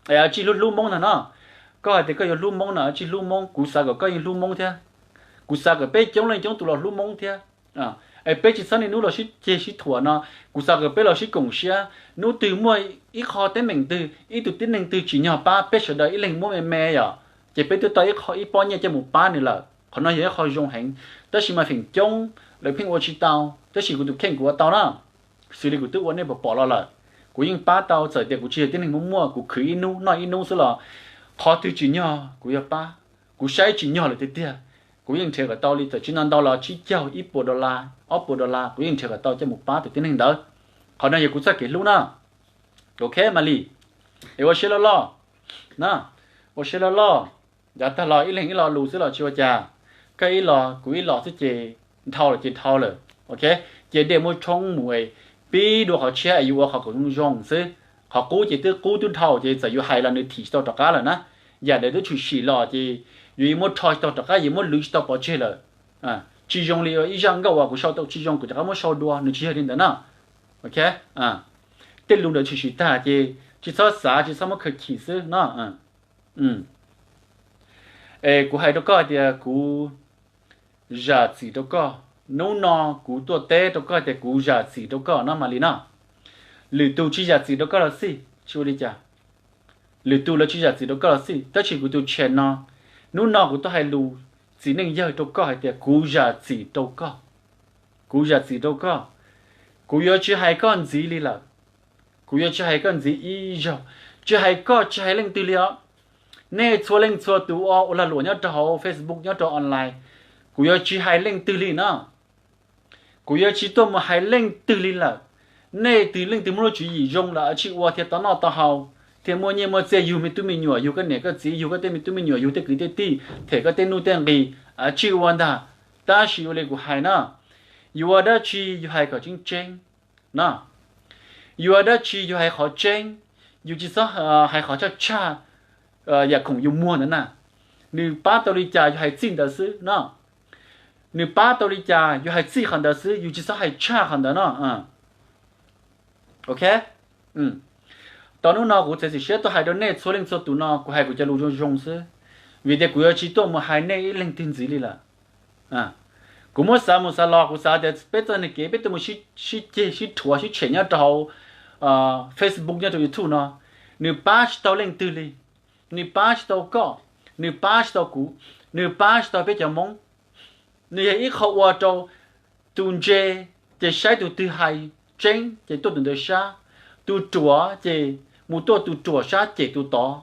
Es a tsij hlub hlub Hmoob ntag no. Koj hais tias koj yuav hlub Hmoob no, a tsij hlub Hmoob, kuv xav kom koj yeej hlub Hmoob thiab. Kuv xav kom peb coob leej coob tus los hlub Hmoob thiab. Es peb tsis txhob niaj hnub los sib ceg sib thuam no, kuv xav kom peb los sib koom siab. Hnub twg muaj ib qho teeb meem twg, ib tug tib neeg twg tsim nyog pab, peb sawv daws ib leeg muab me me yom, ces peb twb tau ib qho, ib pob nyiaj coj mus pab nws lawm. Qhov no yog ib qho zoo heev, tab sis mas feem coob lawv pheej ua tsis tau, tab sis kuv tus kheej kuv ua tau na. Xws li kuv twb ua nej pom pom los lawm, kuv yeej pab tau, txawm tias kuv tsis yog tib neeg muaj muaj, kuv khwv ib hnub noj ib hnub xwb los qhov twg tsim nyog kuv yuav pab. Kuv saib tsim nyog lawm tiag tiag, kuv yeej nrhiav kom tau li txawm tsis ntau ntau los tsib caug, ib puas dollar, ob puas dollar kuv yeej nrhiav kom tau coj mus pab tus tib neeg ntawd. Qhov no yog kuv txoj kev hlub na. Ok Malis, es ua siab loj loj na, ua siab loj loj. Yav tag los ib leeg ib lo lus xwb los tsis ua cas, koj ib lo kuv ib lo xwb ces dhau lawm ces dhau lawm, ok. Cia dej muab tshoob mus es pib dua qhov tshiab es yus ua qhov kom zoo zoo xwb. Qhov qub ces twb qub twb dhau ces txawm yus hais los nws thim tsis tau rov qab lawm na. Yam ntawd twb tshwm sim los ces yus yeej muab rho tsis tau rov qab, yus muab lwv tsis tau pov tseg lawm. Tsis zoo li ib zaj nkauj uas kuv sau tau tsis zoo kuv rov qab muab sau dua, nws tsis yog li ntawd na. Ok, tej lus ntawd tshwm sim tag ces tsis txhob xav, tsis txhob muab khaws chim xwb no. Es kuv hais rau koj tias kuv zam txim rau koj. Hnub no kuv tuaj teb rau koj tias kuv zam txim rau koj no mas li no. Lwm tus tsis zam txim rau koj los xij, tsis ua li cas. Lwm tus lawv tsis zam txim rau koj los xij, tab sis kuv tus channel no, hnub no kuv tuaj hais lus txiv neej yawg rau koj hais tias kuv zam txim rau koj. Kuv zam txim rau koj. Kuv yuav tsis hais koj ntxiv li lawm. Kuv yuav tsis hais koj ntxiv ib zaug. Tsis hais koj, tsis hais leej twg li os. Nej txhua leej txhua tus ua lag luam nyob rau hauv Facebook, nyob rau online, kuv yuav tsis hais leej twg li no. Kuv yuav tsis tuaj mus hais leej twg li lawm. Nej twg leej twg muaj lub tswv yim zoo los tsij ua thiaj tau noj tau haus, thiaj muaj nyiaj muaj txiaj, yug me tub me nyuam, yug koj niam koj txiv, yug koj tej me tub me nyuam, yug tej kwv tej tij, them koj tej nuj tej nqis, tsij ua ntag. Tab sis ua li kuv hais na, yus ua dab tsi yus hais kom tseeb tseeb no. Yus ua dab tsi yus hais qhov tseeb, yus tsis txhob hais qhov tshaj tshaj, yam khoom yus muag ntawd na. Nws pab tau li cas yus hais txij ntawd xwb no. Nws pab tau li cas yus hais txij qhov ntawd xwb, yus tsis txhob hais tshaj qhov ntawd no. Ok, tau hnub no kuv txiav txim siab tuaj hais rau nej txhua leej txhua tus no, kuv hais kuv cov lus zoo zoo xwb, vim tias kuv yuav tsis tuaj mus hais nej ib leeg twg ntxiv li lawm. Kuv muab xav mus xav los kuv xav tias peb txoj niag kev peb tuaj mus sib ceg sib rhuav sib tshem nyob rau hauv Facebook nyob rau YouTube no, nws pab tsis tau leej twg li. Nws pab tsis tau koj, nws pab tsis tau kuv, nws pab tsis tau peb cov Hmoob. Nws yog ib qho ua rau tus ntse ces saib tus twg hais tseeb ces tuaj tus ntawd sab, tus ruam ces mus tuaj tus ruam sab cem tus tod,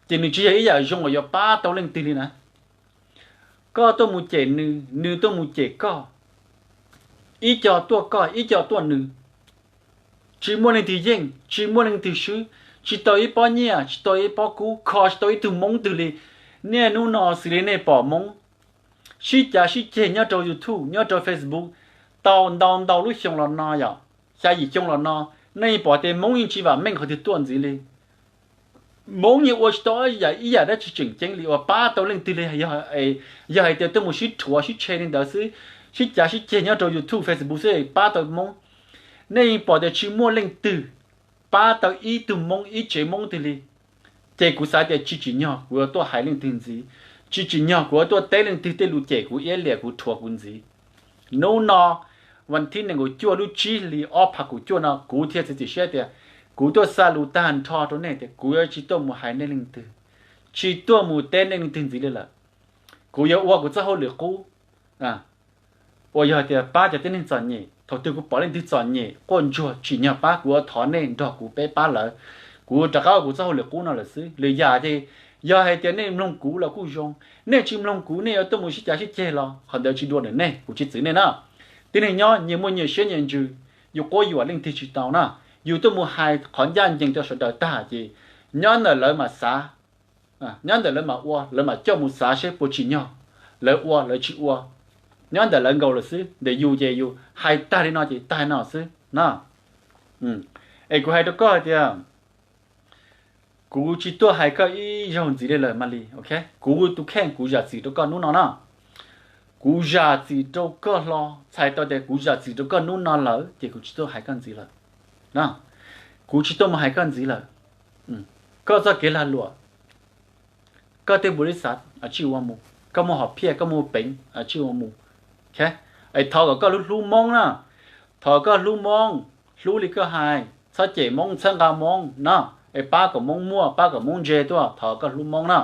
ces nws tsis yog ib yam zoo uas yuav pab tau leej twg li na. Koj tuaj mus cem nws, nws tuaj mus cem koj, ib co tuaj koj ib co tuaj nws, tsis muaj leej twg yeej tsis muaj leej twg swb, tsis tau ib pob nyiaj tsis tau ib pob kub, kho tsis tau ib tug Hmoob twg li. Niaj hnub no xws li nej pom Hmoob sib cav sib ceg nyob rau YouTube nyob rau Facebook tau ntau ntau lub xyoo los no yom, xya yim xyoo los no, nej yeej pom tias Hmoob yeej tsis vam meej qhov twg tuaj ntxiv li. Hmoob yeej ua tsis tau ib yam dab tsi tseem ceeb li uas pab tau leej twg li, yog hais tias tuaj mus sib rhuav sib tshe li ntawd xwb, sib cav sib ceg nyob rau YouTube Facebook xwb pab tau Hmoob. Nej yeej pom tias tsis muaj leej twg pab tau ib tug Hmoob ib tsev Hmoob twg li. Ces kuv xav tias tsis tsim nyog kuv yuav tuaj hais leej twg ntxiv, tsis tsim nyog kuv yuav tuaj teb leej twg tej lus cem kuv iab liam kuv rhuav kuv ntxiv. Hnub no, vas thib nees nkaum cuaj lub tsib hlis ob phav kaum cuaj no kuv thiaj txiav txim siab tias kuv tuaj xa lus tag nrho rau nej tias kuv yuav tsis tuaj mus hais nej leej twg, tsis tuaj mus teb nej leej twg ntxiv li lawm. Kuv yuav ua kuv txoj hauj lwm qub uas yog tias pab cov tib neeg txom nyem. Thaum twg kuv pom leej twg txom nyem quaj ntsuag tsim nyog pab, kuv yuav thov nej nrog kuv peb pab lawv. Kuv rov qab ua kuv txoj hauj lwm qub no lawm xwb. Lwm yam ces yog hais tias nej mloog kuv los kuj zoo, nej tsis mloog kuv nej yuav tuaj mus sib cav sib ceg los qhov ntawd tsis dua ntawm nej, kuv tsis txwv nej na. Tib neeg nyob nyias muaj nyias siab nyias ntsws, yus quab yuam leej twg tsis tau na. Yus tuaj mus hais qhov ncaj ncees rau sawv daws tag ces nyob ntawm lawv mam xav, nyob ntawm lawv mam ua, lawv mam coj mus xav seb puas tsim nyog lawv ua lawv tsis ua. Nyob ntawm lawv nkaus lawm xwb, ntawm yus ces yus hais tag li no ces tag li no xwb na. Es kuv hais rau koj hais tias kuv tsis tuaj hais koj ib zaug ntxiv li lawm Malis, ok? Kuv tus kheej kuv zam txim rau koj hnub no na. Kuv zam txim rau koj hlo, txhais tau tias kuv zam txim rau koj hnub no lawm ces kuv tsis tuaj hais koj ntxiv lawm. Kuv tsis tuaj mus hais koj ntxiv lawm. Koj txoj kev lag luam, koj tej npus li xav tsij ua mus, koj muaj hom phiaj koj muaj peev tsij ua mus. Es thov kom koj hlub hlub Hmoob na, thov koj hlub Hmoob, hlub li koj hais, txhob cem Hmoob txhawb nqa Hmoob na, es pab kom Hmoob muaj pab kom Hmoob ntse tuaj, thov koj hlub Hmoob na.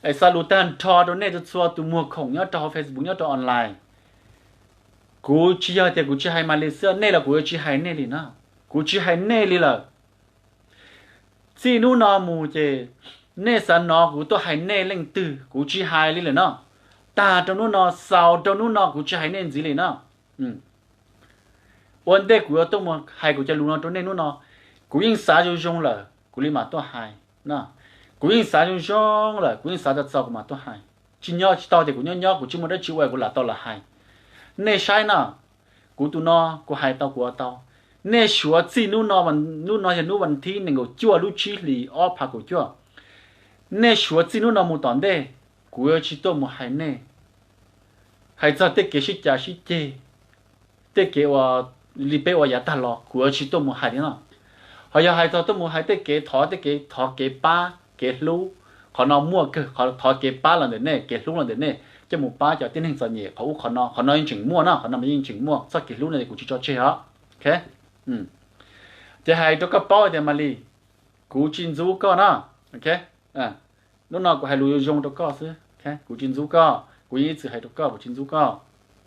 Es xa lus tag nrho rau nej txhua tus muag khoom nyob rau hauv Facebook nyob rau online. Kuv tsis yog tias kuv tsis hais Malis xwb, nej los kuv yuav tsis hais nej li na. Kuv tsis hais nej li lawm. Txij hnub no mus ces nej xav hnov kuv tuaj hais nej leej twg kuv tsis hais li lawm no. Tag rau hnub no, xaus rau hnub no kuv tsis hais nej ntxiv li na. Ua ntej kuv yuav tuaj mus hais kuv cov lus no rau nej hnub no, kuv yeej xav zoo zoo lawm kuv li mam tuaj hais. Kuv yeej xav zoo zoo lawm, kuv yeej xav txog txog kuv mam tuaj hais. Tsis nyob tsis tau tias kuv nyob nyob kuv tsis muaj dab tsi ua kuv lam tau los hais. Nej saib na, kuv tus no kuv hais tau kuv ua tau. Nej suav txij hnub no, hnub no yog hnub vas thib nees nkaum cuaj lub tsib hlis ob phav kaum cuaj. Nej suav txij hnub no mus tom ntej, kuv yuav tsis tuaj mus hais nej, hais txog tej kev sib cav sib ceg, tej kev ua li peb ua yav tag los kuv yuav tsis tuaj mus hais li no. Ho yog hais txog tuaj mus hais tej kev thov, tej kev thov kev pab kev hlub, qhov no muaj kawg, qhov thov kev pab los ntawm nej, kev hlub los ntawm nej, coj mus pab cov tib neeg txom nyem qhov ub qhov no, qhov no yeej tseem muaj na, qhov no mas yeej tseem muaj, txoj kev hlub no ces kuv tsis tso tseg os. Ces hais rau koj paub tias Malis, kuv tsis ntxub koj na. Hnub no kuv hais lus zoo zoo rau koj xwb, kuv tsis ntxub koj, kuv yeej ib txwm hais rau koj kuv tsis ntxub koj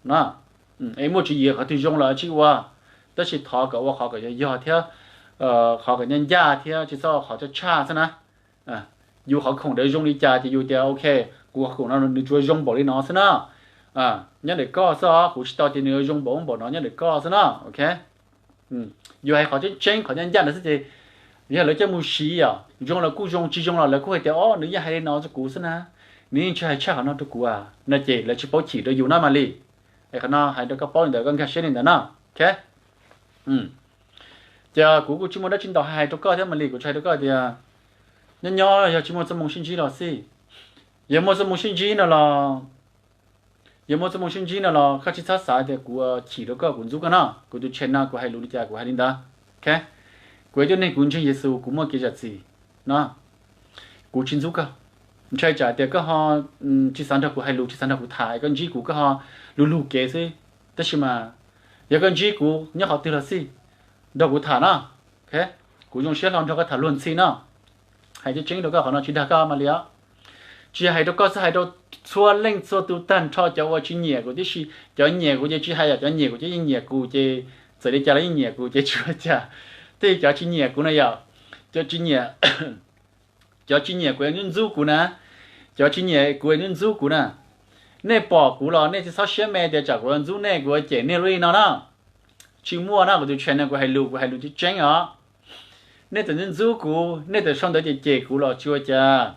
na. Es muaj tswv yim qhov twg zoo los tsij ua, tab sis thov kom ua qhov kom yog yog thiab, qhov kom ncaj ncaj thiab tsis txhob qhov tshaj tshaj xwb na. Yus qhov khoom ntawd zoo li cas ces yus tias ok, kuv qhov khoom no nws tsuas zoo npaum li no xwb na. Nyob ntawm koj xwb os, kuv tsis tau tias nws zoo npaum npaum no, nyob ntawm koj xwb na, ok. Yus hais qhov tseeb tseeb qhov ncaj ncaj ntawd xwb ces yog lawv coj mus siv yom, zoo los kuj zoo, tsis zoo los lawv kuj hais tias o nws yeej hais li no rau kuv xwb na, nws yeej tsis hais tshaj qhov no rau kuv no ces lawv tsis paub chim rau yus na Malis. Es qhov no hais rau koj paub li ntawd, koj nkag siab li ntawd na, ok. Ces kuv kuj tsis muaj dab tsi ntau hais rau koj thiab Malis, kuv tsuas hais rau koj tias nyob nyob yog tsis muaj txoj moo sib ntsib los xij, yog muaj txoj moo sib ntsib no los, yog muaj txoj moo sib ntsib no los koj tsis txhob xav tias kuv chim rau koj, kuv ntxub koj no. Kuv tus channel no kuv hais lus li cas kuv hais li ntawd, ok. Kuv yog tib neeg kuv ntseeg Yexus, kuv muaj kev zam txim no, kuv tsis ntxub koj. Ntshai tsam tias koj ho tsis xav nrog kuv hais lus, tsis xav nrog kuv tham, koj ntsib kuv koj ho lug lug kev xwb. Tab sis mas yog koj ntsib kuv nyob qhov twg los xij, nrog kuv tham no, ok. Kuv zoo siab hlo nrog koj tham luag ntxhi no. Hais tseeb tseeb rau koj, qhov no tsis dag koj Malis os. Tsis yog hais rau koj xwb, hais rau txhua leej txhua tus tag nrho, cov uas tsis nyiam kuv tib si. Cov nyiam kuv ces tsis hais yom, cov nyiam kuv ces yeej nyiam kuv ces txawm li cas los yeej nyiam kuv ces tsis ua cas. Tej cov tsis nyiam kuv na yom, cov tsis nyiam Cov tsis nyiam kuv es ntxub ntxub kuv na, cov tsis nyiam kuv es ntxub ntxub kuv na. Nej pom kuv los nej tsis txhob siab me tias tsam kuv yuav ntxub nej, kuv yuav cem nej li no na. Tsis muaj na, kuv tus channel kuv hais lus, kuv hais lus tseeb tseeb os. Nej txawm ntxub ntxub kuv, nej txawm sau ntawv cem cem kuv los tsis ua cas.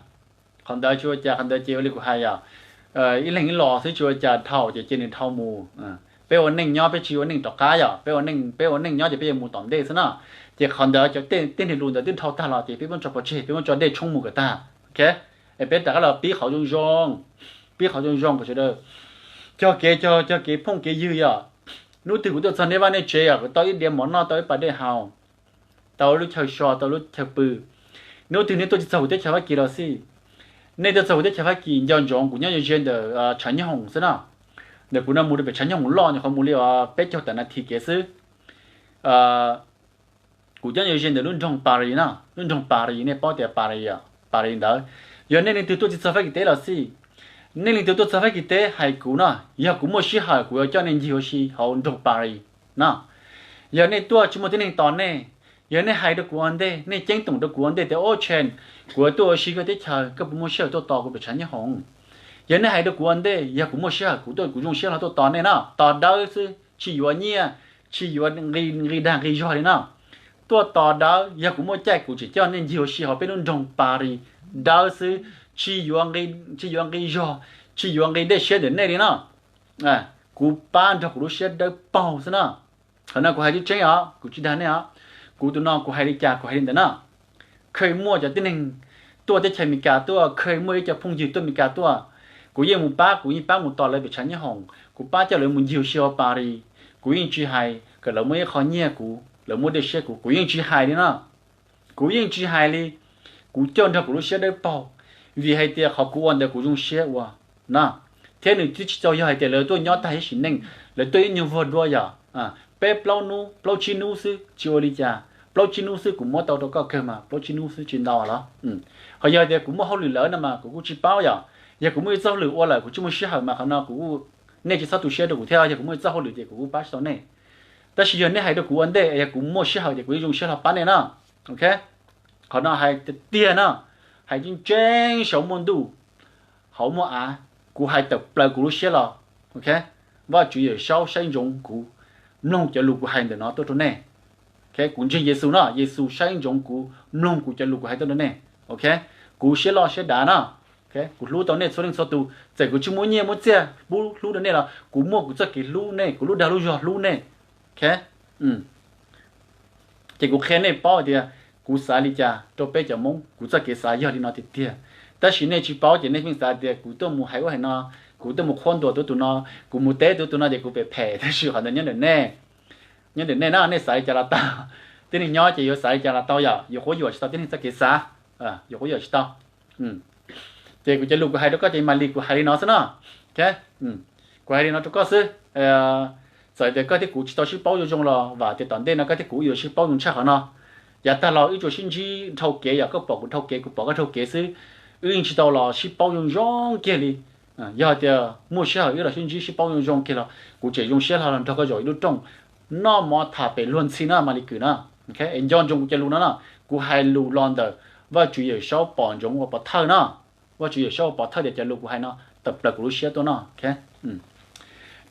Qhov ntawd tsis ua cas, qhov ntawd ces ua li kuv hais yom, ib leeg ib los xwb, tsis ua cas, dhau ces cia nws dhau mus. Peb ua neej nyob peb tsis ua neej rov qab yom, peb ua neej, peb ua neej nyob ces peb yuav mus tom ntej xwb na. Ces qhov ntawd cov tej niag lus ntawd twb dhau tag los ces peb muab tso pov tseg, peb muab tso dej tshoob mus kom tag, ok. Es peb rov qab los pib qhov zoo zoo, pib qhov zoo zoo kom sawv daws cog kev, cog, cog kev phooj kev ywg yom. Hnub twg kuv tuaj txog nej vaj nej tsev yom, kuv tau ib diav mov noj, tau ib pas dej haus, tau lub chaw so, tau lub chaw pw. Hnub twg nej tuaj tsis txog kuv teb chaws Fab Kis los xij, nej tuaj txog kuv teb chaws Fab Kis nco ntsoov kuv nyob ze ze ntawm Tshav Nyob Hoom xwb na. Ntawm kuv no mus rau pem Tshav Nyob Hoom loj nyuam qhuav mus li peb caug tawm nas this kev xwb. Kuv nyob ze ze ntawm lub nroog Paris na, lub nroog Paris nej paub tias Paris, Paris ntawd. Yog nej leej twg tuaj tsis txog Fab Kis teb los xij, nej leej twg tuaj txog Fab Kis teb hais kuv no, yog kuv muaj sij hawm kuv yuav coj nej ncig ua si hauv nroog Paris na. Yog nej tuaj tsis muaj tib neeg tos nej, yog nej hais rau kuv ua ntej, nej ceeb toom rau kuv ua ntej tias, Ob Tsheej, kuv yuav tuaj ua si koj teb chaws, koj puas muaj sij hawm tuaj tos kuv pem Tshav Nyob Hoom? Yog nej hais rau kuv ua ntej, yog kuv muaj sij hawm kuv tuaj, kuv zoo siab los tuaj tos nej na, tos dawb xwb, tsis yuav nyiaj, tsis yuav nqi dag nqi zog li na. Tuaj tos dawb, yog kuv muaj caij kuv tseem coj nej ncig ua si hauv peb lub nroog Paris dawb xwb, tsis yuav nqi zog, tsis yuav nqi dej siab ntawm nej li na. Kuv pab nrog kuv lub siab dawb paug xwb na. Qhov no kuv hais tseeb tseeb os, kuv tsis dag nej os. Kuv tus no kuv hais li cas kuv hais li ntawd na. Kheev muaj cov tib neeg tuaj teb chaws Amelikas tuaj, kheev muaj ib co phooj ywg tuaj Amelikas tuaj, kuv yeej mus pab, kuv yeej pab mus tos lawv pem Tshav Nyob Hoom, kuv pab coj lawv mus ncig ua si hauv Paris. Kuv yeej tsis hais kom lawv muaj ib qho nyiaj kuv, lawv muaj dej siab kuv, kuv yeej tsis hais li na. Kuv yeej tsis hais li. Kuv coj nrog kuv lub siab dawb paug, vim hais tias qhov kuv ua ntawd kuv zoo siab ua na. Thiab nws twb tsis tau yog hais tias lawv tuaj nyob tag ib sim neej, lawv tuaj ib nyuag vuag dua yom, peb plaub hnub plaub tsib hnub xwb tsis ua li cas, plaub tsib hnub xwb kuv muab tau rau koj kawg mas, plaub tsib hnub xwb tsis ntau los. Ho yog hais tias kuv muaj hauj lwm lawm no mas kuv kuj tsis paub yom. Yog kuv muaj ib txoj hauj lwm ua lawm kuv tsis muaj sij hawm mas qhov no kuv, nej tsis txhob tu siab rau kuv thiab, yog kuv muaj ib txoj hauj lwm ces kuv kuj pab tsis tau nej. Tab sis yog nej hais rau kuv ua ntej, yog kuv muaj sij hawm ces kuv yeej zoo siab los pab nej na. Ok, qhov no hais tiag tiag na, hais tseeb tseeb saum muaj ntuj, hauv muaj av, kuv hais tawm plaws kuv lub siab los. Ok, Vajtswv Yawm Saub saib ntsoov kuv mloog cov lus kuv hais ntawm no tuaj rau nej. Ok, kuv ntseeg Yexus no, Yexus saib ntsoov kuv mloog kuv cov lus kuv hais tuaj rau nej. Ok, kuv siab loj siab dav na. Ok, kuv hlub tau nej txhua leej txhua tus, txawm kuv tsis muaj nyiaj muaj txiaj pub hlub rau nej los kuv muaj kuv txoj kev hlub nej, kuv lub dag lub zog hlub nej. Ok, ces kuv qhia nej paub tias kuv xav li cas rau peb cov Hmoob, kuv txoj kev xav yog li no tiag tiag. Tab sis nej tsis paub ces nej pheej xav tias kuv tuaj mus hais ub hais no, kuv tuaj mus qhuab ntuas tus ub tus no, kuv mus teb tus ub tus no ces kuv phem phem, tab sis qhov ntawd nyob ntawm nej. Nyob ntawm nej na, nej xav li cas los tau. Tib neeg nyob ces yuav xav li cas los tau yom, yuav quab yuam tsis tau tib neeg txoj kev xav, yuav quab yuam tsis tau. Ces kuv cov lus kuv hais rau koj ces mam li kuv hais li no xwb na. Ok, kuv hais li no rau koj xwb. Txawm tias koj thiab kuv tsis tau sib paub zoo zoo los vam tias tom ntej no koj thiab kuv yuav sib paub zoo tshaj qhov no. Yav tag los wb tsuas sib ntsib dhau kev, yog koj pom kuv dhau kev, kuv pom koj dhau kev xwb, wb yeej tsis tau los sib paub zoo zoo kiag li. Yog hais tias muaj sij hawm wb los sib ntsib sib paub zoo zoo kiag los kuv tseem zoo siab hlo los nrog koj zaum ib lub rooj, noj mov tham pem luag ntxhi na Malis Kws na. Es nco ntsoov kuv cov lus no na, kuv hais lus los ntawm Vajtswv Yawm Saub pom ntsoov ua pov thawj na. Vajtswv Yawm Saub ua pov thawj tias cov lus kuv hais no tawm plaws kuv lub siab tuaj no.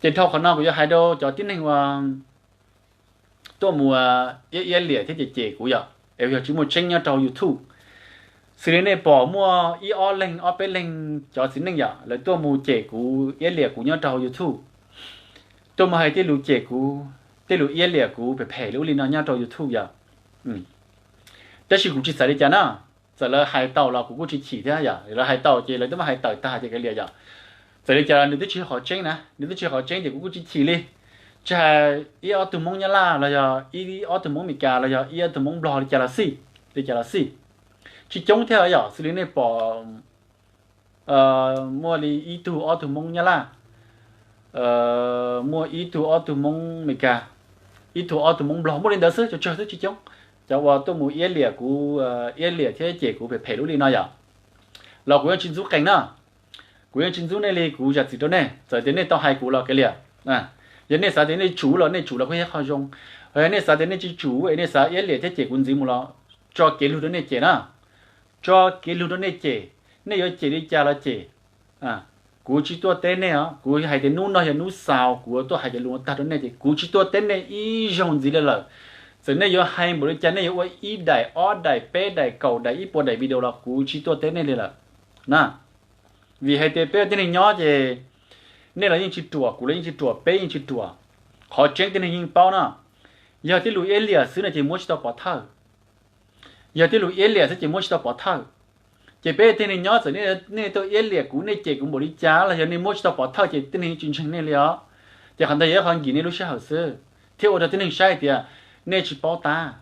Ces dhau qhov no kuv yuav hais rau cov tib neeg uas tuaj mus iab iab liam thiab cem cem kuv yom, es yog tsis muaj tseeb nyob rau YouTube. Xws li nej pom muaj ib ob leeg ob peb leeg cov txiv neej yom, lawv tuaj mus cem kuv iab liam kuv nyob rau YouTube, tuaj mus hais tej lus cem kuv, tej lus iab liam kuv phem phem li ub li no nyob rau YouTube yom. Tab sis kuv tsis xav li cas na, txawm lawv hais tau los kuv kuj tsis chim thiab yom, lawv hais tau ces lawv twb muab hais tawm tag ces kav liam yom. Txawm li cas los nws twb tsis yog qhov tseeb na, nws twb tsis yog qhov tseeb ces kuv kuj tsis chim li. Tsis hais ib ob tug Hmoob Nyab Laj los yog ib ob tug Hmoob Meskas los yog ib ob tug Hmoob Nplog li cas los xij, li cas los xij, tsis coob thiab yom. Xws li nej pom muaj li ib tug ob tug Hmoob Nyab Laj, muaj ib tug ob tug Hmoob Meskas, ib tug ob tug Hmoob Nplog, muaj li ntawd xwb, tsawg tsawg xwb tsis coob. Cov uas tuaj mus iab liam kuv, iab liam thiab cem kuv phem phem li ub li no yom, los kuv yeej tsis ntxub qees na. Kuv yeej tsis ntxub nej li, kuv zam txim rau nej. Txawm tias nej tau hais kuv los kav liam. Yog nej xav tias nej tsum los nej tsum los kuj yog qhov zoo. Yog nej xav tias nej tsis tsum es nej xav iab liam thiab cem kuv ntxiv mus los tso kev lug rau nej cem na. tso kev lug rau nej cem. Nej yuav cem li cas los cem, kuv tsis tuaj teb nej os. Kuv hais tias hnub no yog hnub xaus, kuv tuaj hais cov lus no tag rau nej ces kuv tsis tuaj teb nej ib zaug ntxiv li lawm. Txawm nej yuav hais npaum li cas, nej yuav ua ib daim ob daim peb daim kaum daim ib puas daim video los kuv tsis tuaj teb nej li lawm na. Vim hais tias peb ua tib neeg nyob ces nej los yeej tsis ruam, kuv los yeej tsis ruam, peb yeej tsis ruam. Qhov tseeb tib neeg yeej paub na, yog tib lus iab liam xwb no ces muab tsis tau pov thawj. Yog tib lus iab liam xwb ces muab tsis tau pov thawj. Ces peb tib neeg nyob txawm nej tuaj iab liam kuv, nej cem kuv npaum li cas los yog nej muab tsis tau pov thawj ces tib neeg yeej tsis ntseeg nej li os. Ces qhov ntawd yog ib qhov nkim nej lub sij hawm xwb, thiab ua rau tib neeg saib tias nej tsis paub tab.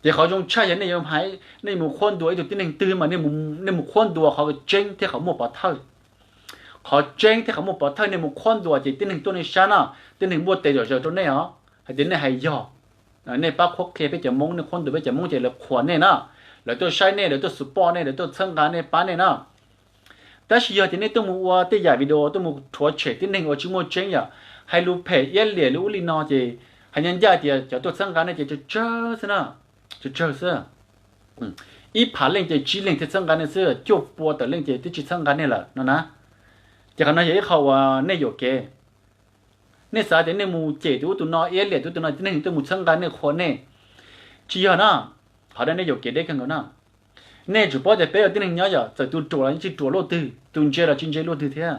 Ces qhov zoo tshaj yog nej yuav hais, nej mus qhuab ntuas ib tug tib neeg twg mas nej mus qhuab ntuas qhov tseeb thiab qhov muaj pov thawj. Qhov tseeb thiab qhov muaj pov thawj nej mus qhuab ntuas ces tib neeg tuaj nej sab no, tib neeg npuaj tes zom zaws rau nej os, hais tias nej hais yog. Nej pab qhuab qhia peb cov Hmoob, nej qhuab ntuas peb cov Hmoob ces lawv qhuas nej na, lawv tuaj saib nej, lawv tuaj support nej, lawv tuaj txhawb nqa nej, pab nej na. Tab sis yog tias nej tuaj mus ua tej yam video tuaj mus rhuav tshem tib neeg uas tsis muaj tseeb, yog hais lus phem iab liam li ub li no ces hais ncaj ncaj tias cov tuaj txhawb nqa nej ces tsawg tsawg xwb na, tsawg tsawg xwb. Ib phav leej ces tsib leeg thiaj txhawb nqa nej xwb, cuaj pua tawm leej ces twb tsis txhawb nqa nej lawm no na. Ces qhov no yog ib qho uas nej yuam kev. Nej xav tias nej mus cem tus ub tus no, iab liam tus ub tus no, tib neeg tuaj mus txhawb nqa nej, qhuas nej. Tsis yog na, qhov no nej yuam kev deb kawg nkaus na. Nej tsum paub tias peb ua tib neeg nyob yom, txawm tus ruam los yeej tsis ruam luaj twg, tus ntse los tsis ntse luaj twg thiab.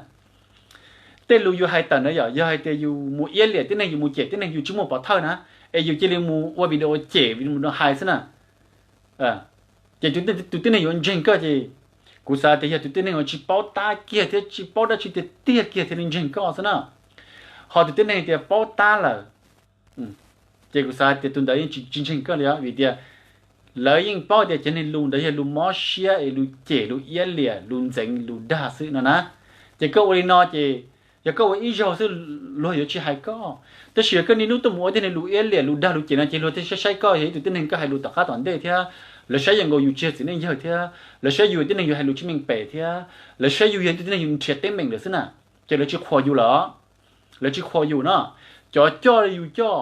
Tej lus yus hais tawm ntawd yom, yog hais tias yus mus iab liam tib neeg, yus mus cem tib neeg yus tsis muaj pov thawj na, es yus cia li mus ua video cem, mus hais xwb na, ces tus tib neeg yuav ntseeg koj ces kuv xav tias yog tus tib neeg uas tsis paub tab kiag thiab tsis paub dab tsi tiag tiag kiag thiaj li ntseeg koj xwb na. Ho tus tib neeg tias paub tab lawm, ces kuv xav tias tus ntawd yeej tsis ntseeg koj li os, vim tias lawv yeej paub tias cov niag lus ntawd yog lus mob siab es lus cem, lus iab liam, lus ntxeev, lus dag xwb no na. Ces koj ua li no ces yog koj ua ib zaug xwb luag yuav tsis hais koj. Tab sis yog koj niaj hnub tuaj mus ua tej niag lus iab liam, lus dag, lus cem no ces luag thiaj saib saib koj yog ib tug tib neeg koj hais lus tom qab tom ntej thiab, lawv saib yus nkaus yus tsis yog txiv neej yawg thiab, lawv saib yus tib neeg yus hais lus tsis meej pem thiab, lawv saib yus yog ib tug tib neeg yus nrhiav teeb meem lawm xwb na. Ces lawv tsis qhuas yus lawm, lawv tsis qhuas yus no. Cov coj li yus coj,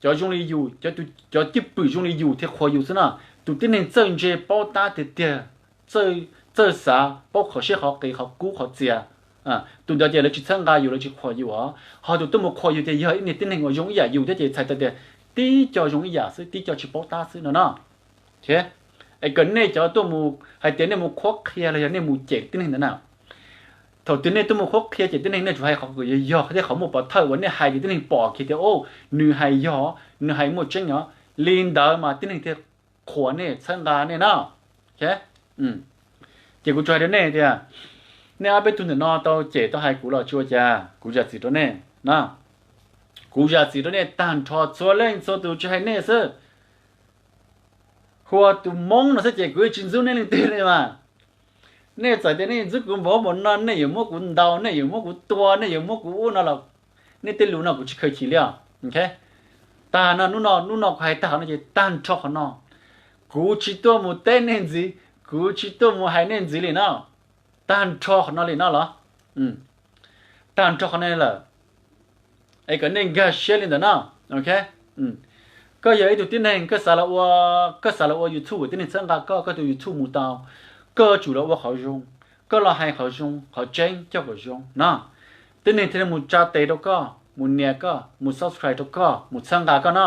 cov zoo li yus, cov cwj pwm zoo li yus thiaj qhuas yus xwb na. Tus tib neeg txawj ntse paub tab tiag tiag, txawj xav paub qhov siab qhov qis, qhov kub qhov txias, tus ntawd ces lawv tsis txhawb nqa yus, lawv tsis qhuas yus os. Ho tus tuaj mus qhuas yus ces yog ib niag tib neeg uas zoo ib yam yus thiab ces txhais tau tias tib co zoo ib yam xwb, tib co tsis paub tab xwb no no. Es kom nej cov tuaj mus hais tias nej mus qhuab qhia los yog nej mus cem tib neeg ntawd na, thaum twg nej tuaj mus qhuab qhia cem tib neeg nej tsum hais qhov yog yog thiab qhov muaj pov thawj uas nej hais ces tib neeg pom kiag tias o, nws hais yog, nws hais muaj tseeb os, li ntawd mas tib neeg thiaj qhuas nej, txhawb nqa nej na. Ces kuv tsuas hais rau nej tias nej ob peb tug ntawm no tau cem tau hais kuv los tsis ua cas, kuv zam txim rau nej na. Kuv zam txim rau nej tag nrho txhua leej txhua tus, tsis hais nej xwb. Hu ua tus Hmoob no xwb ces kuv yeej tsis ntxub nej leej twg li mas. Nej txawm tias nej ntxub kuv npaum npaum no, nej yuav muab kuv ntaus, nej yuav muab kuv tua, nej yuav muab kuv ub no los, nej tej lus no kuv tsis khaws chim li os. Tag no, hnub no, hnub no kuv hais tag qhov no ces tag nrho qhov no. Kuv tsis tuaj mus teb nej ntxiv, kuv tsis tuaj mus hais nej ntxiv li no. Tag nrho qhov no li no los, tag nrho qhov no lawm. Es kom nej nkag siab li ntawd no. Koj yog ib tug tib neeg, koj xav los ua, koj xav los ua YouTube, tib neeg txhawb nqa koj, koj tus YouTube mus tau, koj yuav tsum los ua qhov zoo, koj los hais qhov zoo, qhov tseeb coj kom zoo no. Tib neeg thiaj li mus tsa tes rau koj, mus nias koj, mus subscribe rau koj, mus txhawb nqa koj no.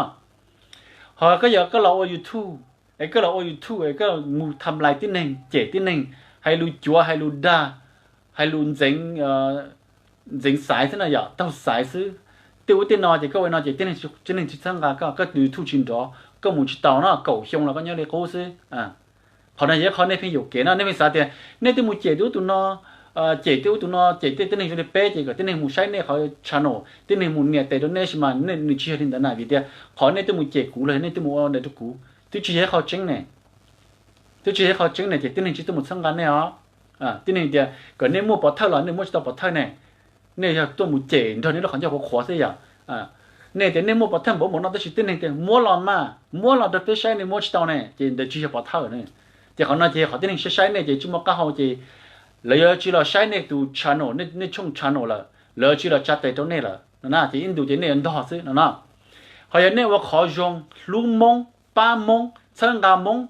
Ho koj yog koj los ua YouTube, es koj los ua YouTube es koj mus tham lais tib neeg, cem tib neeg, hais lus cuav, hais lus dag, hais lus ntxeev, ntxeev xaiv xwb no, yog taug xaiv xwb. Tej ub tej no ces koj ua no ces tib neeg tsis txhawb nqa koj, koj tus YouTube tsis nrov, koj mus tsis tau no, kaum xyoo los koj nyob li qub xwb. Qhov no yog ib qho nej pheej yuam kev no, nej pheej xav tias nej twb mus cem tus ub tus no, cem tej ub tus no, cem tej tib neeg zoo li peb ces kom tib neeg mus saib nej qhov channel, tib neeg mus nias tes rau nej, tab sis mas nws tsis yog li ntawd na, vim tias qhov nej twb mus cem kuv los yog nej twb mus ua ntawd rau kuv twb tsis yog ib qho tseeb ne. Twb tsis yog ib qho tseeb ne ces tib neeg tsis tuaj mus txhawb nqa nej os. Tib neeg tias kom nej muaj pov thawj los nej muab tsis tau pov thawj ne. Nej yog tuaj mus cem nrog nej lub qhov ncauj qhuav qhuav xwb yom. Nej tias nej muaj pov thawj npaum npaum no tab sis tib neeg tias muab los mas, muab los rau peb saib, nej muab tsis tau ne ces ntawd tsis yog pov thawj ne. Ces qhov no ces qhov tib neeg saib saib nej ces tsis muaj qab hau ces lawv yuav tsis los saib nej tus channel, nej tshooj channel lawm, lawv yuav tsis los tsa tes rau nej lawm no na, ces ib ntus ces nej yuav ntog xwb no na. Ho yog nej ua qhov zoo, hlub Hmoob, pab Hmoob, txhawb nqa Hmoob,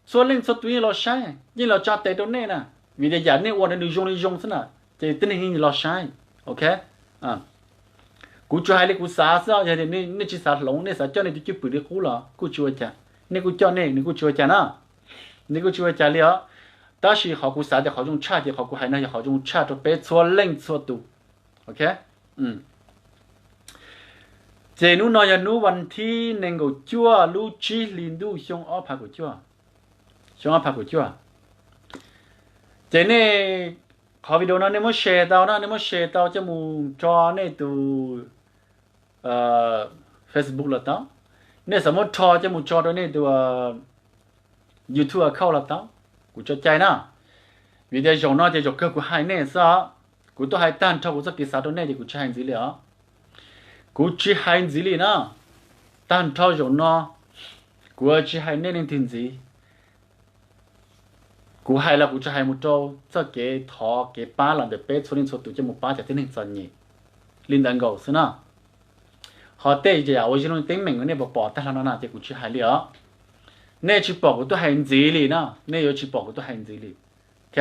Txhua leej txhua tus yeej los saib, yeej los tsa tes rau nej na, vim tias yam nej ua ntawd nws zoo li zoo xwb na, ces tib neeg yeej los saib. Ok, kuv tsuas hais li kuv xav xwb, yog tias nej tsis xav hloov, nej xav coj nej tus cwj pwm li qub los kuj tsis ua cas, nej kuj coj nej, nws kuj tsis ua cas na, nws kuj tsis ua cas li os. Tab sis qhov kuv xav tias qhov zoo tshaj ces qhov kuv hais no yog qhov zoo tshaj rau peb txhua leej txhua tus. Ok, ces hnub no yog hnub vas thib nees nkaum cuaj lub tsib hli ntuj xyoo ob phav kaum cuaj, xyoo ob phav kaum cuaj. Ces nej, qhov video no nej muab share tau na, nej muab share tau coj mus tso nej tus Facebook los tau, nej xav muab rho coj mus tso rau nej tus YouTube account los tau, kuv tso cai na. Vim tias zaum no ces zaum kawg kuv hais nej xwb os. Kuv tuaj hais tag nrho kuv txoj kev xav rau nej ces kuv tsis hais ntxiv li os. Kuv tsis hais ntxiv li na. Tag nrho zaum no kuv tsis hais nej leej twg ntxiv. Kuv hais los kuv tsuas hais mus rau txoj kev thov kev pab los ntawm peb txhua leej txhua tus coj mus pab cov tib neeg txom nyem li ntawd nkaus xwb na. Ho tej yam uas zoo li teeb meem uas nej pom pom tag los no na ces kuv tsis hais li os. Nej tsis pom kuv tuaj hais ntxiv li na, nej yuav tsis pom kuv tuaj hais ntxiv li. Ok,